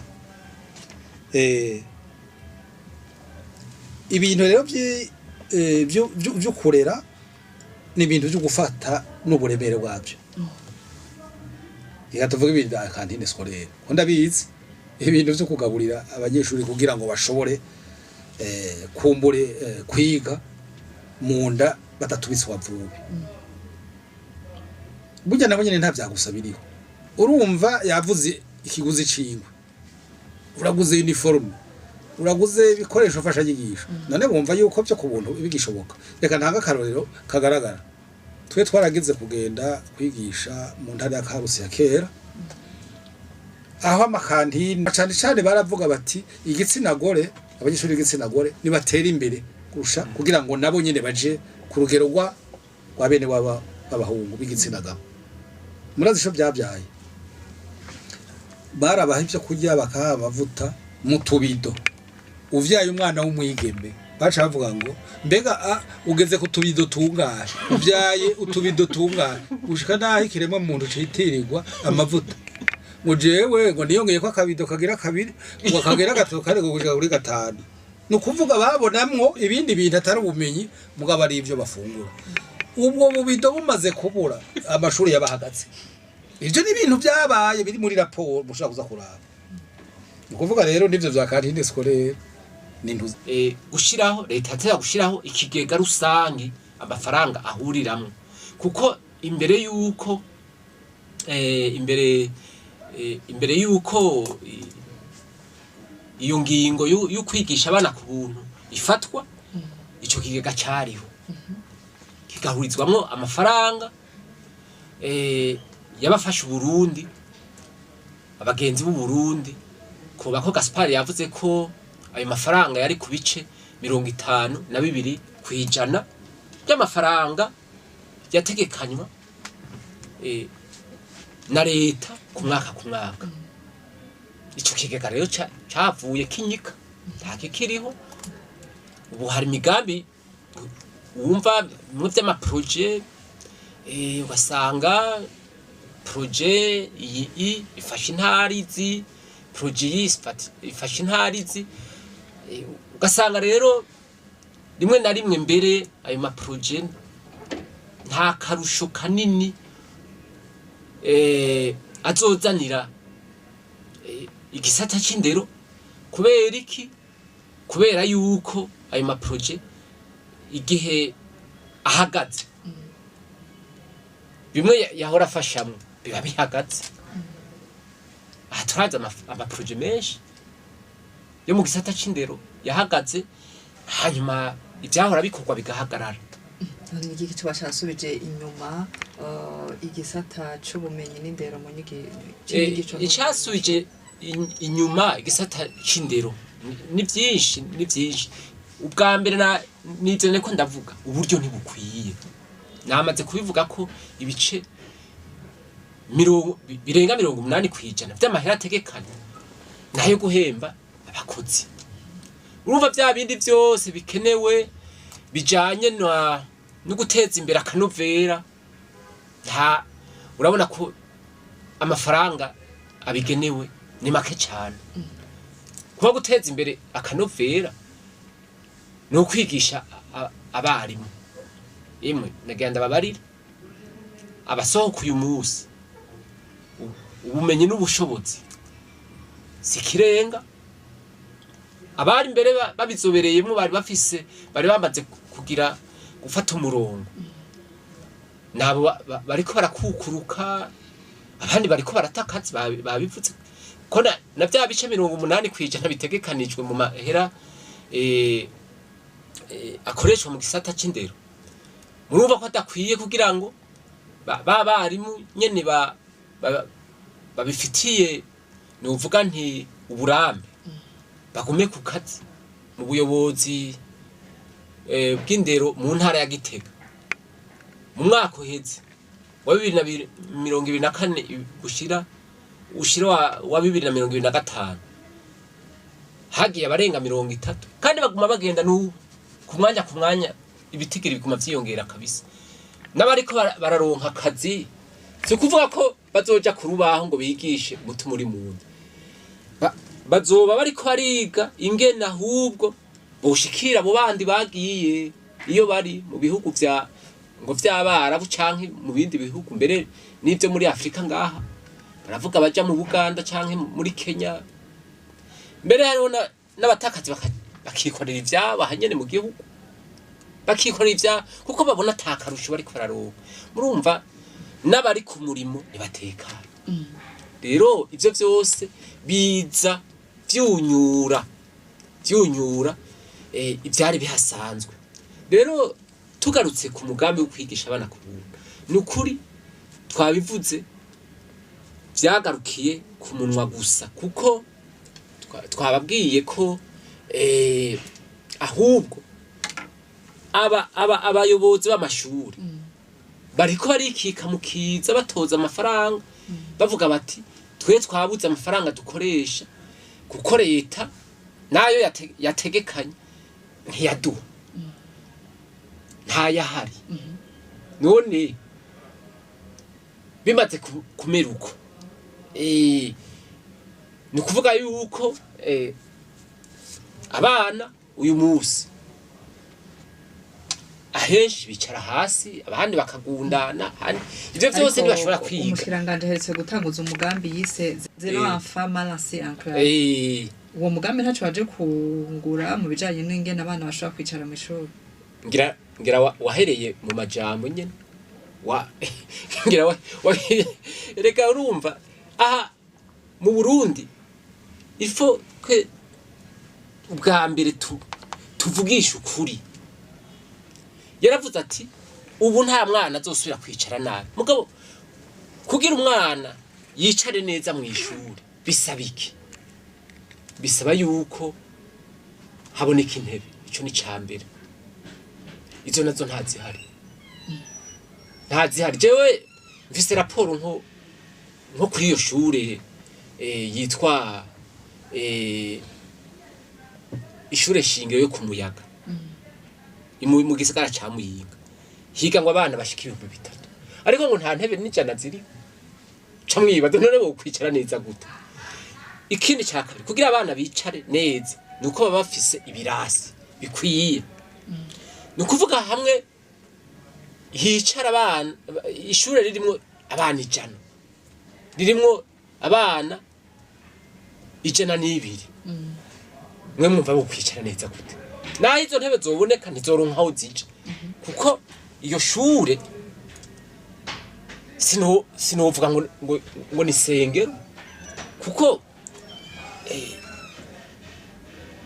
Ibintu rero vyo kurera ni ibintu vyo gufata n'uburemere bwabyo. Reka tuvuge ibintu bya cantine scolaire, ko ndabizi, ibintu vyo kugaburira abanyeshuri kugira ngo bashobore kumbure kwiga mu nda badatubise wavubi. Burya nabo nyene nta vyagusa biriho. Urumva yavuze ikiguzi cingwe, uraguze uniforme, uraguze ibikoresho mfashanyigisho, none bumva yuko byo ku buntu bigishoboka? Reka ntanga akarorero kagaragara. Twe twaragize kugenda kwigisha mu ntara ya Karusi ya kera, aho ama cantines cane cane baravuga bati igitsina gore, abanyeshuri b'igitsina gore nibatera imbere kurusha, kugira ngo nabo nyene baje ku rugero rwa bene waba b'abahungu b'igitsina gabo. Murazi ico vyavyaye? Barabaha ivyo kurya, bakaha amavuta mu tubido. Uvyaye umwana w'umwigeme, baca bavuga ngo mbega ugeze ku tubido tungahe, uvyaye utubido tungahe, gushika naho ikiremwa muntu citirirwa amavuta, ngo jewe ngo niyongeye ko akabido kagira kabiri, ngo kagira gatatu, kare gushika kuri gatanu. Ni ukuvuga babonamwo ibindi bintu atari ubumenyi, mugabo ari ivyo bafungura. Ubwo bubido bumaze kubura, amashuri yabahagaze. Ivyo ni ibintu vyabaye biri muri raporo mushobora kuza kuraba. Ni ukuvuga rero n'ivyo vya cantine scolaire ni ntuzi. Gushiraho leta yatera gushiraho ikigega rusangi amafaranga ahuriramwo, kuko imbere yuko iyo ngingo yo kwigisha abana ku buntu ifatwa, ico kigega cariho kigahurizwamwo amafaranga yabafasha Uburundi, abagenzi b'u Burundi. Kuba ko Gaspar yavuze ko ayo mafaranga yari ku bice 52% by'amafaranga yategekanywa na leta ku mwaka ku mwaka. Ico kigega rero cavuye kinyika, nta kikiriho. Ubu hari imigambi wumva bimwe vy'amaproje, ugasanga projet iyi ifasha intara izi, projet iyi ifasha intara izi. Ugasanga rero rimwe na rimwe mbere ayo maproje nta karusho kanini azozanira igisata c'indero. Kubera iki? Kubera yuko ayo maproje igihe ahagaze, bimwe yahora afashamwo biba bihagaze. Aha turazi amaproje menshi yo mu gisata c'indero yahagaze, hanyuma ivyahora bikorwa bigahagarara. Ni iki kiba carasubije inyuma igisata c'ubumenyi n'indero mu c'inyigisho? Icasubije inyuma igisata c'indero ni vyinshi, ni vyinshi. Ubwa mbere na nivyo niko ndavuga, uburyo ntibukwiye. Namaze kubivuga ko ibice birenga 80% vy'amahera ategekanye nayo guhemba abakozi. Urumva vya bindi vyose bikenewe bijanye na no guteza imbere akanovera, nta urabona ko amafaranga abigenewe ni make cyane. Kuba guteza imbere akanovera ni ukwigisha abarimu. Imwe nagenda babarira abasohoka uyu munsi, ubumenyi n'ubushobozi si ikirenga. Abari imbere babizobereyemo, bari bafise, bari bamaze kugira gufata umurongo, nabo bariko barakukuruka, abandi bariko baratakaza. Babivuze ko na vya bice 80% bitegekanijwe mu mahera akoreshwa mu gisata c'indero, murumva ko adakwiye kugira ngo ba barimu nyene babifitiye, nuvuga nti uburambe, bagume ku kazi. Mu buyobozi bw'indero mu ntara ya Gitega, mu mwaka uheze wa 2024 ushira wa 2025, hagiye abarenga 30, kandi baguma bagenda n'ubu ku mwanya ku mwanya, ibitigiri biguma vyiyongera kabisa. N'abariko bararonka akazi, si ukuvuga ko bazoja ku rubaho ngo bigishe umutima uri munda. Bazoba bariko bariga ingene ahubwo boshikira abo bandi bagiye iyo bari mu bihugu vya ngo vy'Abarabu canke mu bindi bihugu, mbere n'ivyo muri Afrika. Ngaha baravuga baja mu Buganda canke muri Kenya. Mbere hariho n'abatakazi bakikorera ivyabo ahanyene mu gihugu, bakikorera ivyabo kuko babona ata karusho bariko bararonka. Murumva n'abari ku murimo ntibatekana. Rero ivyo vyose biza vyunyura ivyari bihasanzwe. Rero tugarutse ku mugambi wo kwigisha abana ku buntu, ni ukuri twabivuze, vyagarukiye ku munwa gusa, kuko twababwiye ko ahubwo aba abayobozi b'amashuri bariko barikika mu kiza, batoza amafaranga, bavuga bati twe twabuze amafaranga dukoresha kuko leta Nayo yategekanye ntiyaduha, ntayahari. None bimaze kumera uko, ni ukuvuga yuko abana uyu munsi ahenshi bicara hasi, abandi bakagundana, ivyo vyose Ariko ntibashobora kwiga. Umushikiranganji aherutse gutanguza umugambi yise "Zéro enfant mal assis en classe". Uwo mugambi ntaco waje kungura mu bijanye n'ingene abana bashobora kwicara mw'ishuri? Ngira wahereye mu majambo nyene wa ngira reka urumva aha mu Burundi ifo que ubwa mbere tuvugisha ukuri. Yaravuze ati ubu nta mwana azosubira kwicara nabi. Mugabo kugira umwana yicare neza mu ishuri bisaba iki? Bisaba yuko haboneka intebe, ico ni cambere. Izo nazo ntazihari, ntazihari. Jewe mfise raporo nko kuri iyo shure yitwa ishure shingiro yo ku Muyaga mu gisagara ca Muyinga, higa ngo abana bashika 3000, ariko ngo nta ntebe n'100 ziriho. Ca mwibaza none bo kwicara neza gute? Ikindi ca kabiri, kugira abana bicare neza nuko baba bafise ibirasi bikwiye. Ni ukuvuga hamwe hicara abana, ishure ririmwo abana 100, ririmwo abana 102, mwe mwumva bo kwicara neza gute? Naho izo ntebe zoboneka, ntizoronka aho zija, kuko iyo shure sinovuga ngo ni sengero, kuko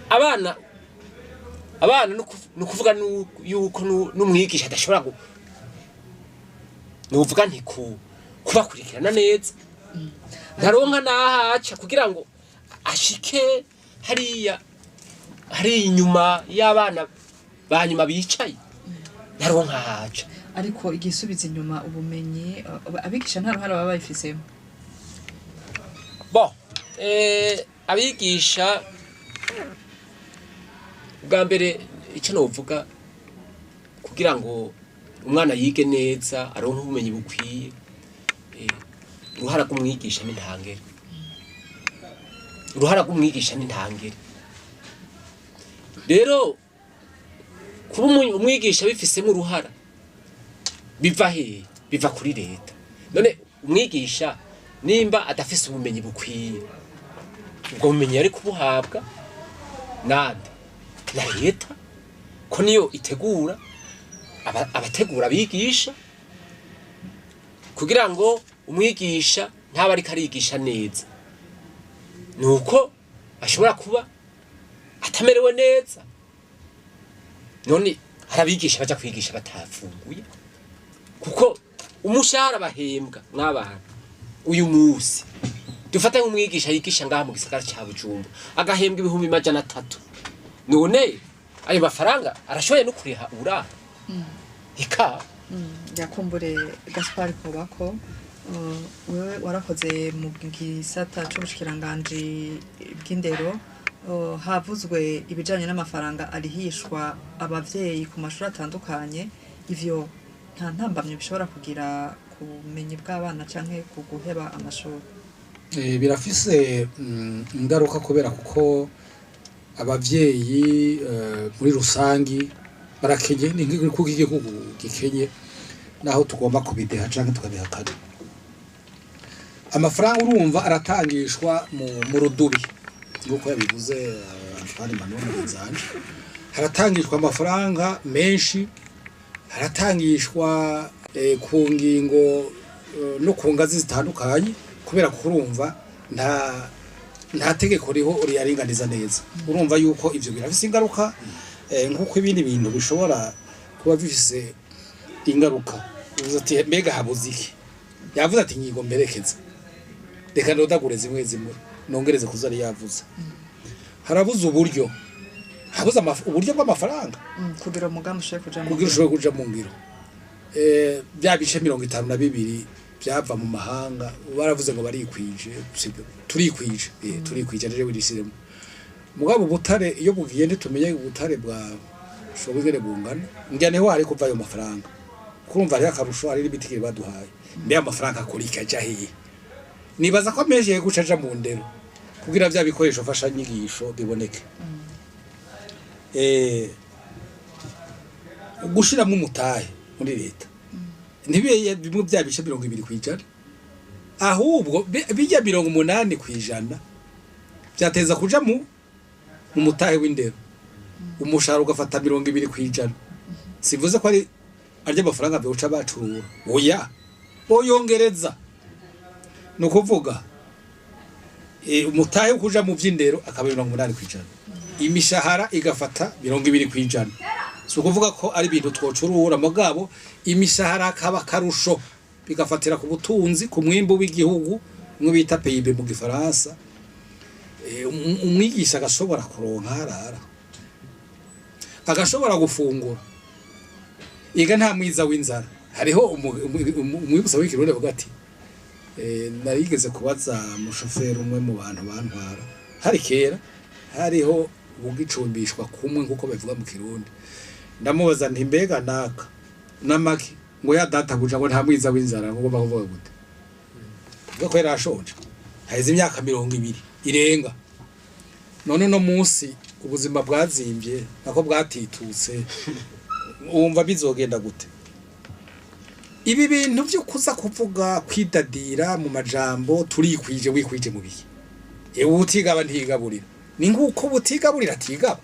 abana nukuvuga yuko n'umwigisha adashobora nuvuga nti kubakurikirana neza. Ntaronka n'ahaca kugira ngo ashike hariya hari inyuma y'abana ba nyuma bicaye, ntaronka ahaca. Ariko igisubiza inyuma ubumenyi, abigisha nta ruhara baba babifisemo? Bon, abigisha bwa mbere icyo novuga, kugira ngo umwana yige neza, aronke ubumenyi bukwiye, uruhara rw'umwigisha ni ntangere, uruhara rw'umwigisha ni ntangere. Rero kuba umwigisha bifisemo uruhara biva hehe? Biva kuri leta. None umwigisha nimba adafise ubumenyi bukwiye, ubwo bumenyi yari kubuhabwa nande? Na leta, ko niyo itegura abategura abigisha. Kugira ngo umwigisha ntaba ariko arigisha neza, nuko ashobora kuba atamerewe neza. None hari abigisha baja kwigisha batafunguye, kuko umushahara bahembwa mw'abantu uyu munsi, dufate nk'umwigisha yigisha ngaha mu gisagara ca Bujumbura agahembwa 300,000, none ayo mafaranga arashoboye no kuriha uburaro ika? Yakumbure Gaspar Kobako, wewe warakoze mu gisata c'ubushikiranganji bw'indero. Havuzwe ibijanye n'amafaranga arihishwa abavyeyi ku mashuri atandukanye. Ivyo nta ntambamye bishobora kugira ku bumenyi bw'abana canke ku guheba amashuri? Birafise ingaruka, kubera kuko abavyeyi muri rusangi barakenye. Ni kuko igihugu gikenye, naho tugomba kubideha canke tukabihakana. Amafaranga urumva aratangishwa mu rudubi, nk'uko yabivuze Antoine Manuel Mugenzanje. Haratangishwa amafaranga menshi, haratangishwa ku ngingo no ku ngazi zitandukanye, kubera ko urumva nta tegeko riho riyaringaniza neza. Urumva yuko ivyo birafise ingaruka, nk'uko ibindi bintu bishobora kuba bifise ingaruka. Uvuze ati mbega habuze iki? Yavuze ati ingingo mperekeza. Reka ndodagure zimwe zimwe nongereze kuzo yari yavuze. Harabuze uburyo, habuze uburyo bw'amafaranga Kugira umugambi ushobore kuja mu kugira ngiro. ushobore kuja mu ngiro. Bya bice 52 byava mu mahanga, baravuze ngo barikwije. Sibyo, turikwije, turikwije rero wirisiremo. Mugabo ubutare iyo bugiye, ntitumenye ubutare bwa shobora ingene bungana. Ngira niho hari kuva ayo mafaranga. Kurumva hariho akarusho, hari n'ibitigiri baduhaye. Mbe amafaranga akora iki, aja hehe? Nibaza ko menshi yego guca aja mu ndero kugira vya bikoresho mfashanyigisho biboneke. Gushiramo umutahe muri leta ntibiye bimwe bya bice 20%, ahubwo bijya 80% byateza kuja mu mutahe w'indero, umushahara ugafata 20%. Sivuze ko ari arya amafaranga byoca bacurura, oya, boyongereza. Ni ukuvuga umutahe wo kuja mu vy'indero akaba 80%, imishahara igafata 20%. Si ukuvuga ko ari ibintu twocurura, mugabo imishahara akaba akarusho, bigafatira ku butunzi, ku mwimbu w'igihugu, umwe bita PIB mu gifaransa. Umwigisha agashobora kuronka harara, agashobora gufungura. Iga nta mwiza w'inzara. Hariho umwibutsa w'ikirundi avuga ati narigeze kubaza umushoferi umwe mu bantu bantwara, hari kera hariho ugicumbishwa kumwe nkuko babivuga mu Kirundi. Ndamubaza nti: "Mbega naka namaki?" Ngo ya data kuja ngo nta mwiza w'inzara. Ngo ugomba kuvuga gute? Tuvuga ko yari ashonje haheze imyaka 20 irenga. None uno munsi ubuzima bwazimbye, nako bwatitutse, wumva bizogenda gute? Ibi bintu byo kuza kuvuga kwidadira mu majambo, turikwije, wikwije mu bihe? Ewe, utigaba ntigaburira. Ni nkuko butigaburira atigaba.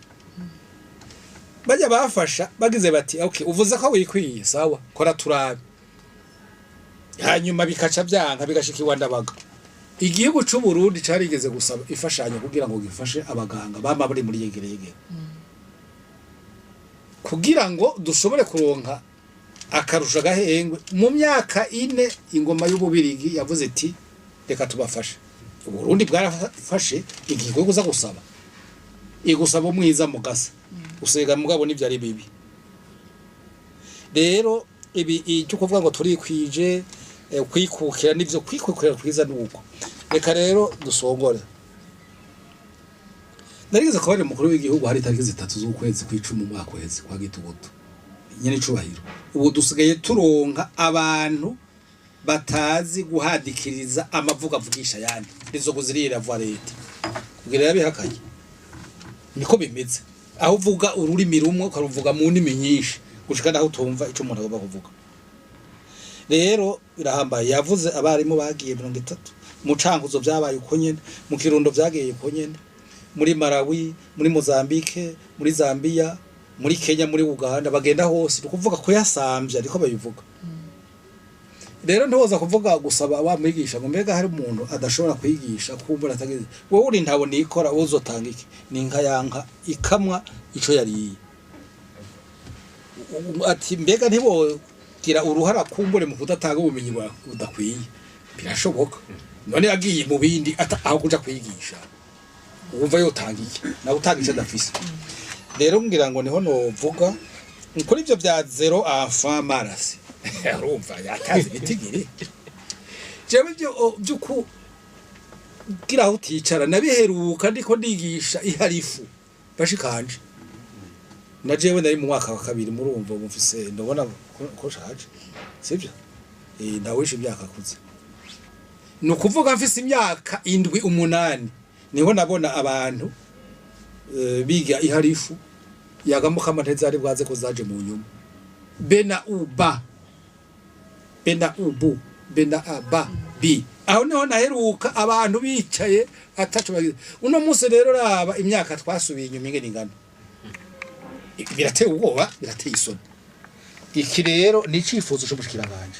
Bajya bafasha bagize bati: "Okay, uvuze ko wikwiye, sawa, kora turabe." Hanyuma bikaca byanka, bigashika iwa Ndabaga. Igihugu c'u Burundi carigeze gusaba ifashanyo kugira ngo gifashe abaganga bama bari muri yegereyegere, kugira ngo dushobore kuronka akarusho, agahengwe. Mu myaka 4 ingoma y'Ububirigi yavuze iti: "Reka tubafashe." Uburundi bwarafashe igikorwa kuza gusaba, igusaba umwiza mugasa usega, mugabo nivyo ari bibi. Rero ibi icyo kuvuga ngo turikwije, kwikukira nivyo, kwikukira kwiza nuko. Reka rero dusongore. Narigeze kubona umukuru w'igihugu, hari tariki 3 z'ukwezi kw'icumi, umwaka uheze, kwa Gitugutu. Nyene icubahiro, ubu dusigaye turonka abantu batazi guhadikiriza amavuga avugisha ayandi, nizo kuzirira vuba leta kugira yabihakanye. Niko bimeze, aho uvuga ururimi rumwe ukaruvuga mu ndimi nyinshi gushika naho utumva ico umuntu agomba kuvuga. Rero birahambaye. Yavuze abarimu bagiye 30 mu Cankuzo, vyabaye uko nyene, mu Kirundo vyagiye uko nyene, muri Malawi, muri Mozambique, muri Zambia, muri Kenya, muri Uganda, bagenda hose. Ni ukuvuga kuyasamvya, ariko babivuga. Rero ntiwoza kuvuga gusaba wa mwigisha ngo mbega hari umuntu adashobora kwigisha kumbura atageze. Wowe uri ntabo nikora, wowe uzotanga iki? Ni inka yanka ikamwa ico yariye. Ati mbega ntibogira uruhara kumbure mu kudatanga ubumenyi budakwiye? Birashoboka. None yagiye mu bindi aho kuja kwigisha, wumva yotanga iki? Nawe utanga ico adafise. Rero ngira ngo niho novuga kuri ivyo vya zéro enfant mal assis. Urumva yataze ibitigiri. Jewe ibyo vy'uku kugira aho uticara nabiheruka ndiko ndigisha iharifu bashikanje, na jewe nari mu mwaka wa kabiri. Murumva ubu mfise, ndabona ko shaje, sibyo? Ndawishe imyaka akuze. Ni ukuvuga mfise imyaka 7, 8, niho nabona abantu biga iharifu yagamukama ntezari bwaze ko zaje mu nyuma. B na U ba B na U bu B na A ba B, aho niho naheruka abantu bicaye ataco bagize. Uno munsi rero raba imyaka twasubiye inyuma ingene ingana. Birateye ubwoba, birateye isoni. Iki rero ni icifuzo c'ubushikiranganje.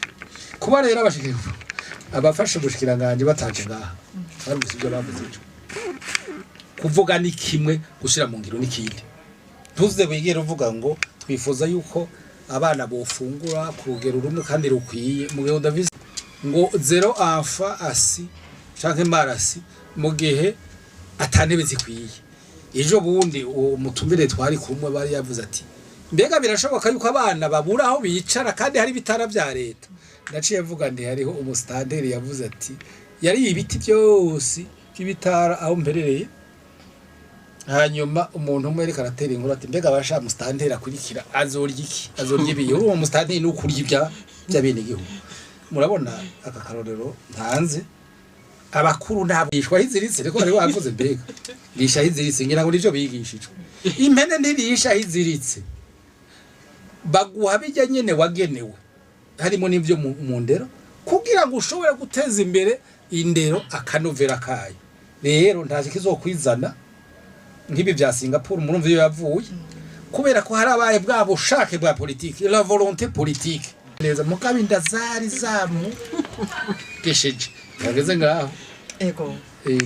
Kuba rero abafashe ubushikiranganje bataje ngaha, barumvise ibyo bavuze ejo. Kuvuga ni kimwe, gushira mu ngiro ni kindi. Ntuze wigere uvuga ngo twifuza yuko abana bofungura ku rugero rumwe kandi rukwiye, mu gihe udafise ngo zéro enfant assis canke mal assis, mu gihe atantebe zikwiye. Ejo bundi uwo mutumire twari kumwe bari yavuze ati: "Mbega birashoboka yuko abana babura aho bicara kandi hari ibitara vya leta?" Naciye mvuga nti hariho umusitanteri yavuze ati yari ibiti byose by'ibitara aho mperereye. Hanyuma umuntu umwe ariko aratera inkuru ati: "Mbega abasha musitanteri akurikira azorya iki? Azorya ibiyo?" Uwo musitanteri ni ukurya ibya by'abenegihugu. Murabona aka karorero ntanze, abakuru ntabwo yishwa hiziritse, reko bari bavuze mbega risha hiziritse, ngira ngo nivyo bigishijwe. Impene ntirisha hiziritse, baguha bijya nyene wagenewe, harimo n'ivyo mu ndero, kugira ngo ushobore guteza imbere indero, akanovera kayo. Rero ntazi kizokwizana nk'ibi vya Singapore. Murumva iyo yavuye, kubera ko harabaye bwa bushake bwa politike, la volonté politique neza, mugabo inda zari zamugesheje yageze ngaho.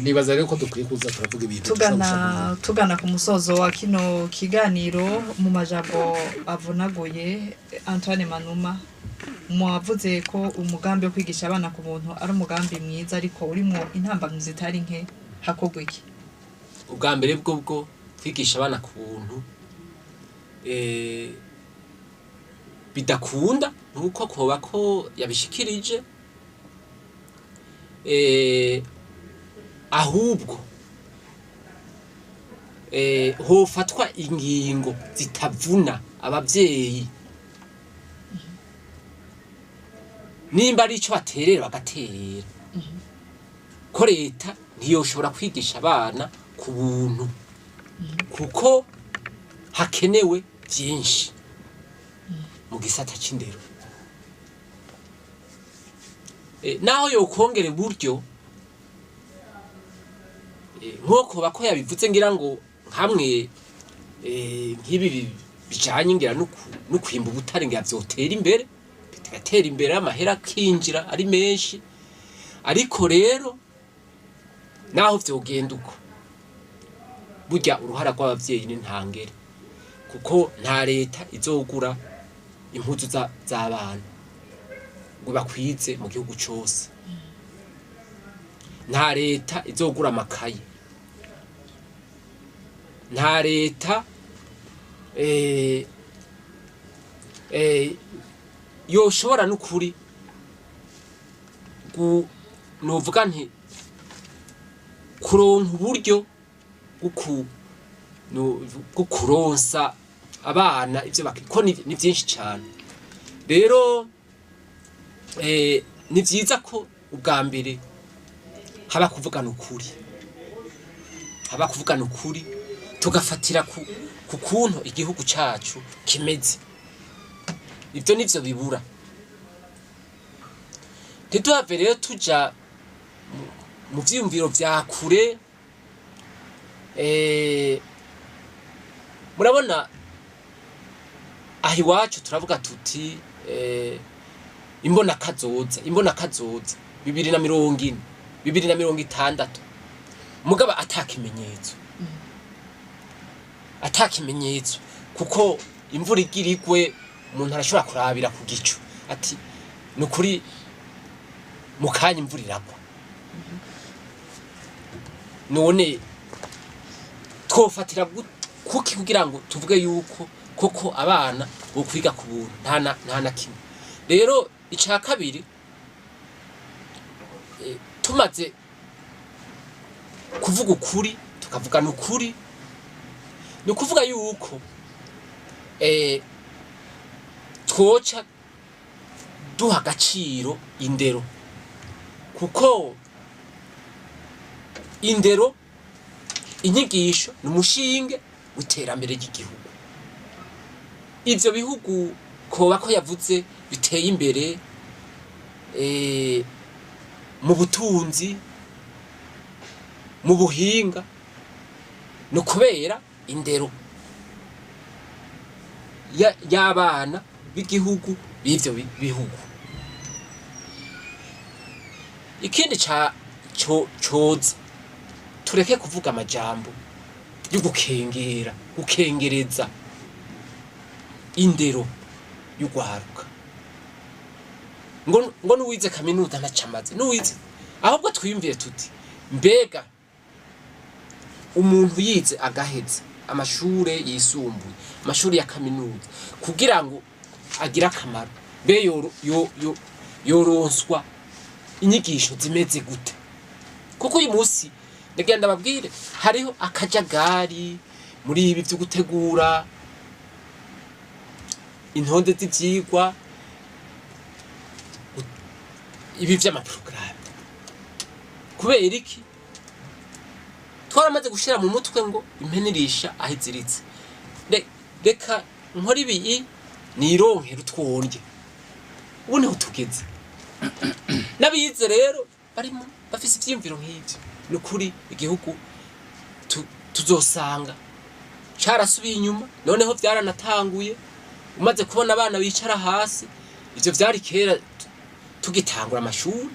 Nibaza rero ko dukwiye kuza turavuga ibintu Tugana dushobora kuvuga. Tugana ku musozo wa kino kiganiro, mu majambo avunaguye, Antoine Manuma, mwavuze ko umugambi wo kwigisha abana ku buntu ari umugambi mwiza, ariko urimo intambamyi zitari nke. Hakorwa iki? Ubwa mbere bwo kwigisha abana ku buntu bidakunda, nuko koba ko yabishikirije, ahubwo hofatwa ingingo zitavuna abavyeyi, nimba ari ico baterera bagaterera, ko leta ntiyoshobora kwigisha abana ku buntu kuko hakenewe byinshi mu gisata c'indero. Naho yokongera uburyo, nk'uko bako yabivuze, ngira ngo nkamwe nk'ibi bijanye ngira no kwimba ubutare, ngira vyotera imbere, bigatera imbere, amahera akinjira ari menshi. Ariko rero naho vyogenda uko, burya uruhara rw'abavyeyi ni ntangere, kuko nta leta izogura impuzu z'abana ngo bakwize mu gihugu cose, nta leta izogura amakaye, nta leta yoshobora n'ukuri novuga nti kuronka uburyo bwo kuronsa abana ivyo ko ni vyinshi cane. Rero ni vyiza ko ubwa mbere haba kuvugana ukuri, haba kuvugana ukuri, tugafatira ku kuntu igihugu cacu kimeze. Ivyo nivyo bibura. Ntituhave rero tuja mu vyiyumviro vya kure. Murabona aha iwacu turavuga tuti imbona kazoza, imbona kazoza 2040, 2060, mugaba atakimenyetso, atakimenyetso, kuko imvura igira igwe umuntu arashobora kurabira ku gicu ati nukuri mu kanya imvura iragwa. None twofatira kuki kugira ngo tuvuge yuko koko abana bo kwiga ku buntu? Nta na kimwe. Rero ica kabiri, tumaze kuvuga ukuri, tukavugana ukuri, ni ukuvuga yuko twoca duha agaciro indero, kuko indero, inyigisho ni umushinge w'iterambere ry'igihugu. Ivyo bihugu koba ko yavuze biteye imbere mu butunzi, mu buhinga, ni ukubera indero y'abana b'igihugu b'ivyo bihugu. Ikindi ca coza, tureke kuvuga amajambo yo gukengera, gukengereza indero y'ugwaruka, ngo nuwize kaminuza ntacamaze nuwize. Ahubwo twiyumvire tuti: mbega umuntu yize agaheza amashure yisumbuye, amashuri ya kaminuza, kugira ngo agire akamaro, mbe yoronswa inyigisho zimeze gute? Kuko uyu munsi Ndagenda babwire, hariho akajagari muri ibi byo gutegura intonde z'ivyigwa, ibi vy'amaporogaramu. Kubera iki? Twaramaze gushira mu mutwe ngo impene irisha aho iziritse. Reka nkora ibi nironkere utwondye. Ubu niho tugeze. N'abize rero barimo bafise ivyiyumviro nk'ivyo. Ni ukuri igihugu tuzosanga carasubiye inyuma. Noneho vyaranatanguye, umaze kubona abana bicara hasi. Ivyo vyari kera tugitangura amashuri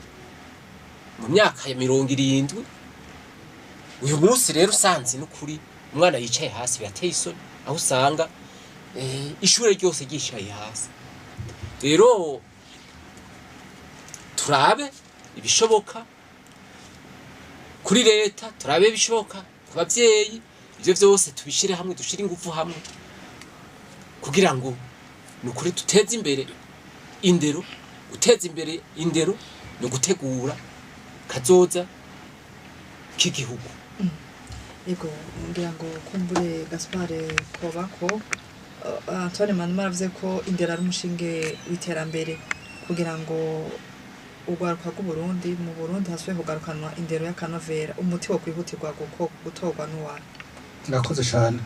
mu myaka ya 70. Uyu munsi rero usanze n'ukuri umwana yicaye hasi birateye isoni, aho usanga ishure ryose ryicaye hasi. Rero turabe ibishoboka kuri leta, turabe ibishoboka ku bavyeyi, ivyo vyose tubishire hamwe, dushire ingufu hamwe kugira ngo ni ukuri duteze imbere indero. Guteza imbere indero ni ugutegura kazoza k'igihugu. Ego, ngira ngo kumbure Gaspard Kobako, Antoine Manuma aravuze ko indero ari umushinge w'iterambere. Kugira ngo urwaruka rw'Uburundi mu Burundi hasubire kugarukanwa indero y'akanovera, umuti wo kwihutirwa gutorwa n'uwahe? Murakoze cyane.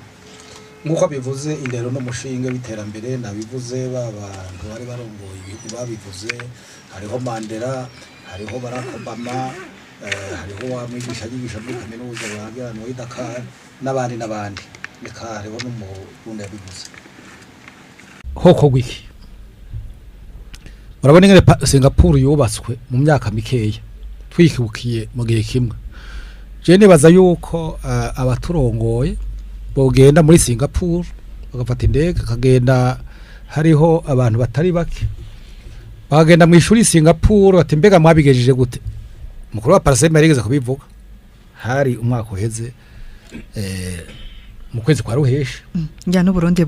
Nk'uko bivuze, indero n'umushinge w'iterambere. Nabivuze, ba bantu bari barongoye ibihugu babivuze, hariho Mandela, hariho Barack Obama, hariho wa mwigisha yigisha muri kaminuza wagira i Dakar, n'abandi n'abandi. Reka hariho n'umurundi yabivuze. Hoko wiki urabona ingene Singapore yubatswe mu myaka mikeya, twikibukiye mu gihe kimwe. Je nibaza yuko abaturongoye bogenda muri Singapore, bagafata indege akagenda, hariho abantu batari bake bakagenda mu ishuri Singapore, bati: "Mbega mwabigejeje gute?" Mukuru wa PARCEM yarigeze kubivuga, hari umwaka uheze, mu kwezi kwa ruheshi. Ngira n'Uburundi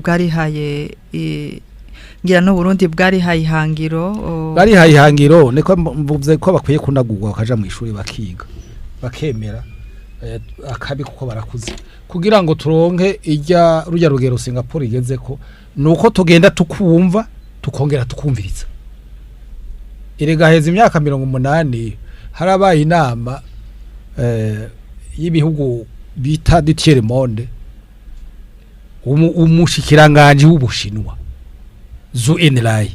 bwarihaye ihangiro Barihaye ihangiro. Niko mvuze ko bakwiye kunagurwa, bakaja mu ishuri bakiga, bakemera akabi kuko barakuze, kugira ngo turonke ijya rujya rugero Singapore igeze ko. Nuko tugenda tukumva, tukongera tukumviriza. Erega heza imyaka 80 harabaye inama y'ibihugu bita du tiers monde. Umushikiranganje w'Ubushinwa Zhou Enlai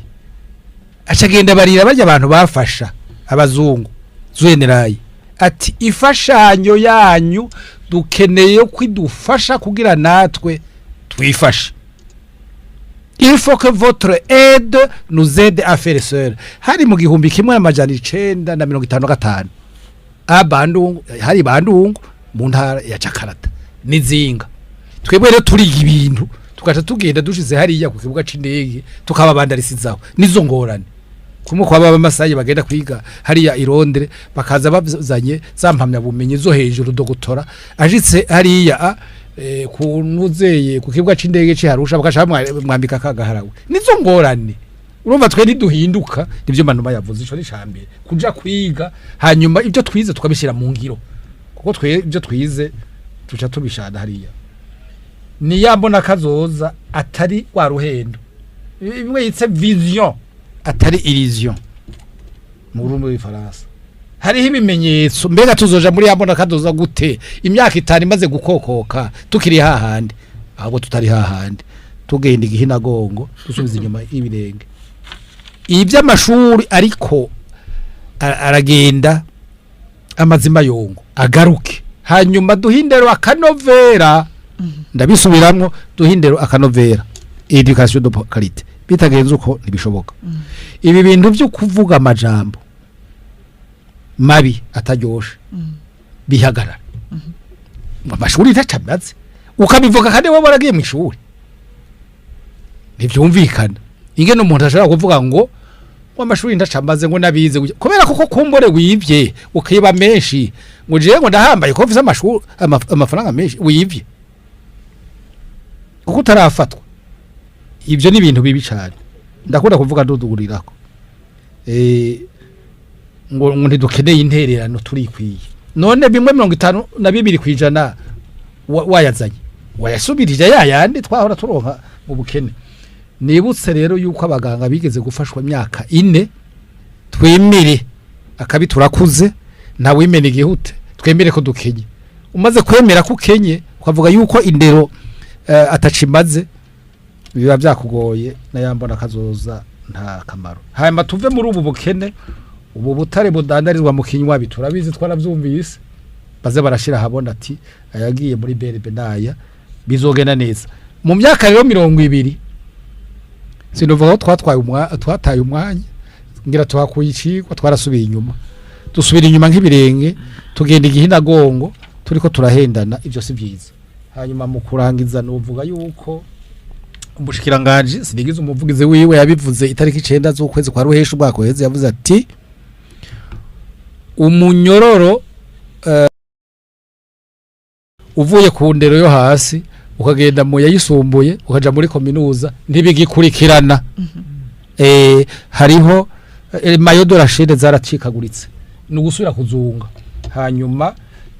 acagenda barira barya abantu bafasha abazungu. Zhou Enlai ati: "Ifashanyo yanyu dukeneye kwidufasha kugira natwe twifashe. Il faut que votre aide nous aide à faire seul." Hari mu 1955 a Bandungu, hari Bandungu mu ntara ya Jakarta n'izinga. Twebwe rero turiga ibintu, tugaca tugenda dushize hariya ku kibuga c'indege tukababandarisizaho. Nizo ngorane kumwe kwa baba Masayi bagenda kwiga hariya i Londres, bakaza bazanye za mpamyabumenyi zo hejuru, doctorat. Ashitse hariya ku nuzeye ku kibuga c'indege c'Arusha, bakaca mwambika kagaharawe. Nizo ngorane. Urumva twe ntiduhinduka. Nivyo Manuma yavuze, ico ni cambere, kuja kwiga, hanyuma ibyo twize tukabishyira mu ngiro, kuko twe ibyo twize tuca tubishana hariya. Ni ya mbona kazoza atari wa ruhendo, bimwe yitse vision atari illusion mu rurimi rw'Ifaransa. Hariho ibimenyetso. Mbega tuzoja muri ya mbona kazoza gute imyaka 5 imaze gukokoka tukiri hahandi, ahubwo tutari hahandi, tugenda igihinagongo, dusubiza inyuma y'ibirenge iby'amashuri? Ariko aragenda amazima yongo agaruke, hanyuma duhindero akanovera. Ndabisubiramwo, duhindero akanovera, éducation de qualité. Bitagenze uko ntibishoboka. Ibi bintu byo kuvuga amajambo mabi ataryoshe bihagarara mu mashuri ntacamaze, ukabivuga kandi wowe waragiye mu ishuri, ntibyumvikana ingene umuntu ashobora kuvuga ngo amashuri ndacamaze, ngo nabize gutya. Kubera koko kumbore wivye ukiba menshi, ngo jewe ngo ndahambaye ko mfise amashuri amafaranga menshi, wivye kuko utarafatwa. Ibyo ni ibintu bibi cyane. Ndakunda kuvuga ndudugurirako ngo ntidukeneye intererano, turikwiye. None bimwe 52% wayazanye wayasubirije yayandi twahora turonka mu bukene. Nibutse rero yuko abaganga bigeze gufashwa imyaka 4. Twemere akabi turakuze, ntawimena igihute, twemere ko dukenye. Umaze kwemera ko ukenye, ukavuga yuko indero atacimaze, biba byakugoye nayambona kazoza nta kamaro. Hanyuma tuve muri ubu bukene, ubu butare budandarizwa mu kinywa, biturabizi, twarabyumvise, baze barashira habona ati ayagiye muri BRB naya, bizogenda neza. Mu myaka rero 20 sinuvuga ko twatwaye twataye umwanya, ngira tuhakuye icigwa, twarasubiye inyuma, dusubira inyuma nk'ibirenge, tugenda igihinagongo turiko turahendana, ivyo si byiza. Hanyuma mu kurangiza nuvuga yuko umushikiranganje, sinigize umuvugizi wiwe, yabivuze itariki 9 z'ukwezi kwa ruhesha umwaka uheze, yavuze ati umunyororo uvuye ku ndero yo hasi ukagenda mu yayisumbuye ukaja muri kaminuza ntibigikurikirana. Hariho maillons de la chaîne zaracikaguritse, ni ugusubira kuzunga. Hanyuma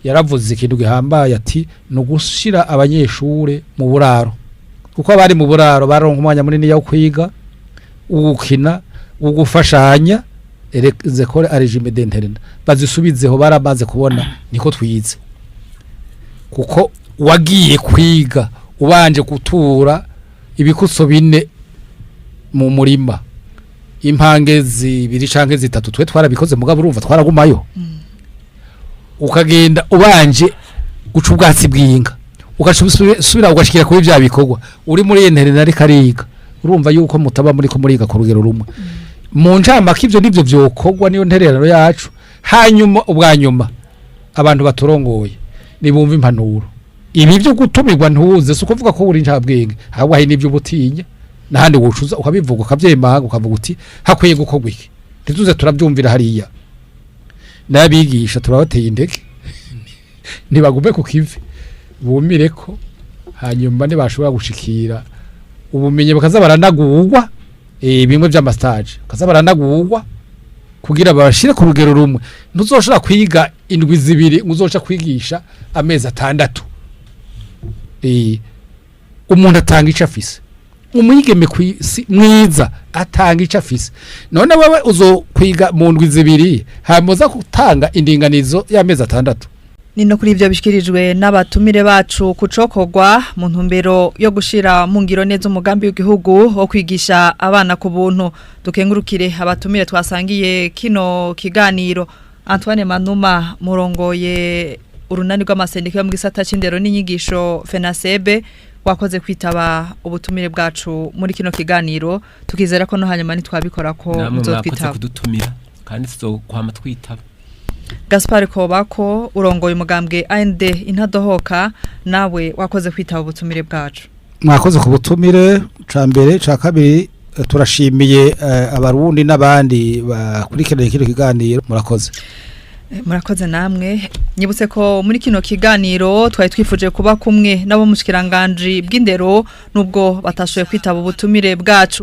yaravuze ikintu gihambaye ati ni ugushira abanyeshure mu buraro, kuko abari mu buraro baronka umwanya munini wo kwiga, ugukina, ugufashanya. Les écoles à régime d'internat bazisubizeho, baramaze kubona niko twize, kuko wagiye kwiga ubanje gutura ibikuso 4 mu murima, impange 2 canke 3, twe twarabikoze, mugabo urumva twaragumayo, ukagenda ubanje guca ubwatsi bw'inka, ugasubira ugashikira kuri vya bikorwa uri muri internat ariko ariga, urumva yuko mutaba muri ko muriga ku rugero rumwe. Mu ncamake ivyo nivyo vyokorwa, niyo ntererano yacu. Hanyuma ubwa nyuma, abantu baturongoye nibumva impanuro. Ibi byo gutumirwa ntuze si ukuvuga ko uri incabwenge, ahubwo hari n'ibyo ubutinya n'ahandi wucuza ukabivuga, ukabyemanga, ukavuga uti hakwiye gukorwa iki, ntituze turabyumvira hariya. N'abigisha turabateye intege, ntibagume ku kivi, bumire ko hanyuma ntibashobora gushikira ubumenyi bakaza baranagurwa, bimwe by'ama stages, bakaza baranagurwa kugira babashire ku rugero rumwe. Ntuzoshobora kwiga indwi 2 ngo uzoca kwigisha amezi 6. Umuntu atanga ico afise, umwigeme kwisi mwiza atanga ico afise. None wewe uzokwiga mu ndwi 2 hanyuma uza gutanga indinganizo y'amezi 6? Ni no kuri ibyo bishikirijwe n'abatumire bacu kucokorwa mu ntumbero yo gushira mu ngiro neza umugambi w'igihugu wo kwigisha abana ku buntu. Dukengurukire abatumire twasangiye kino kiganiro. Antoine Manuma, murongoye urunani rw'amasendika yo mu gisata c'indero n'inyigisho FENASEB, wakoze kwitaba ubutumire bwacu muri kino kiganiro, tukizera ko no hanyuma nitwabikora ko Namwe mwakoze muzotwitaba. kudutumira, kandi tuzokwama twitaba. Gaspar Kobako, urongoye umugambwe AND Intadohoka, nawe wakoze kwitaba ubutumire bwacu. Mwakoze ku butumire ca mbere. Ca kabiri, turashimiye abarundi n'abandi bakurikiranye kino kiganiro. Murakoze. Murakoze namwe. Nyibutse ko muri kino kiganiro twari twifuje kuba kumwe nabo mu bushikiranganje bw'indero, nubwo batashoboye kwitaba ubutumire bwacu.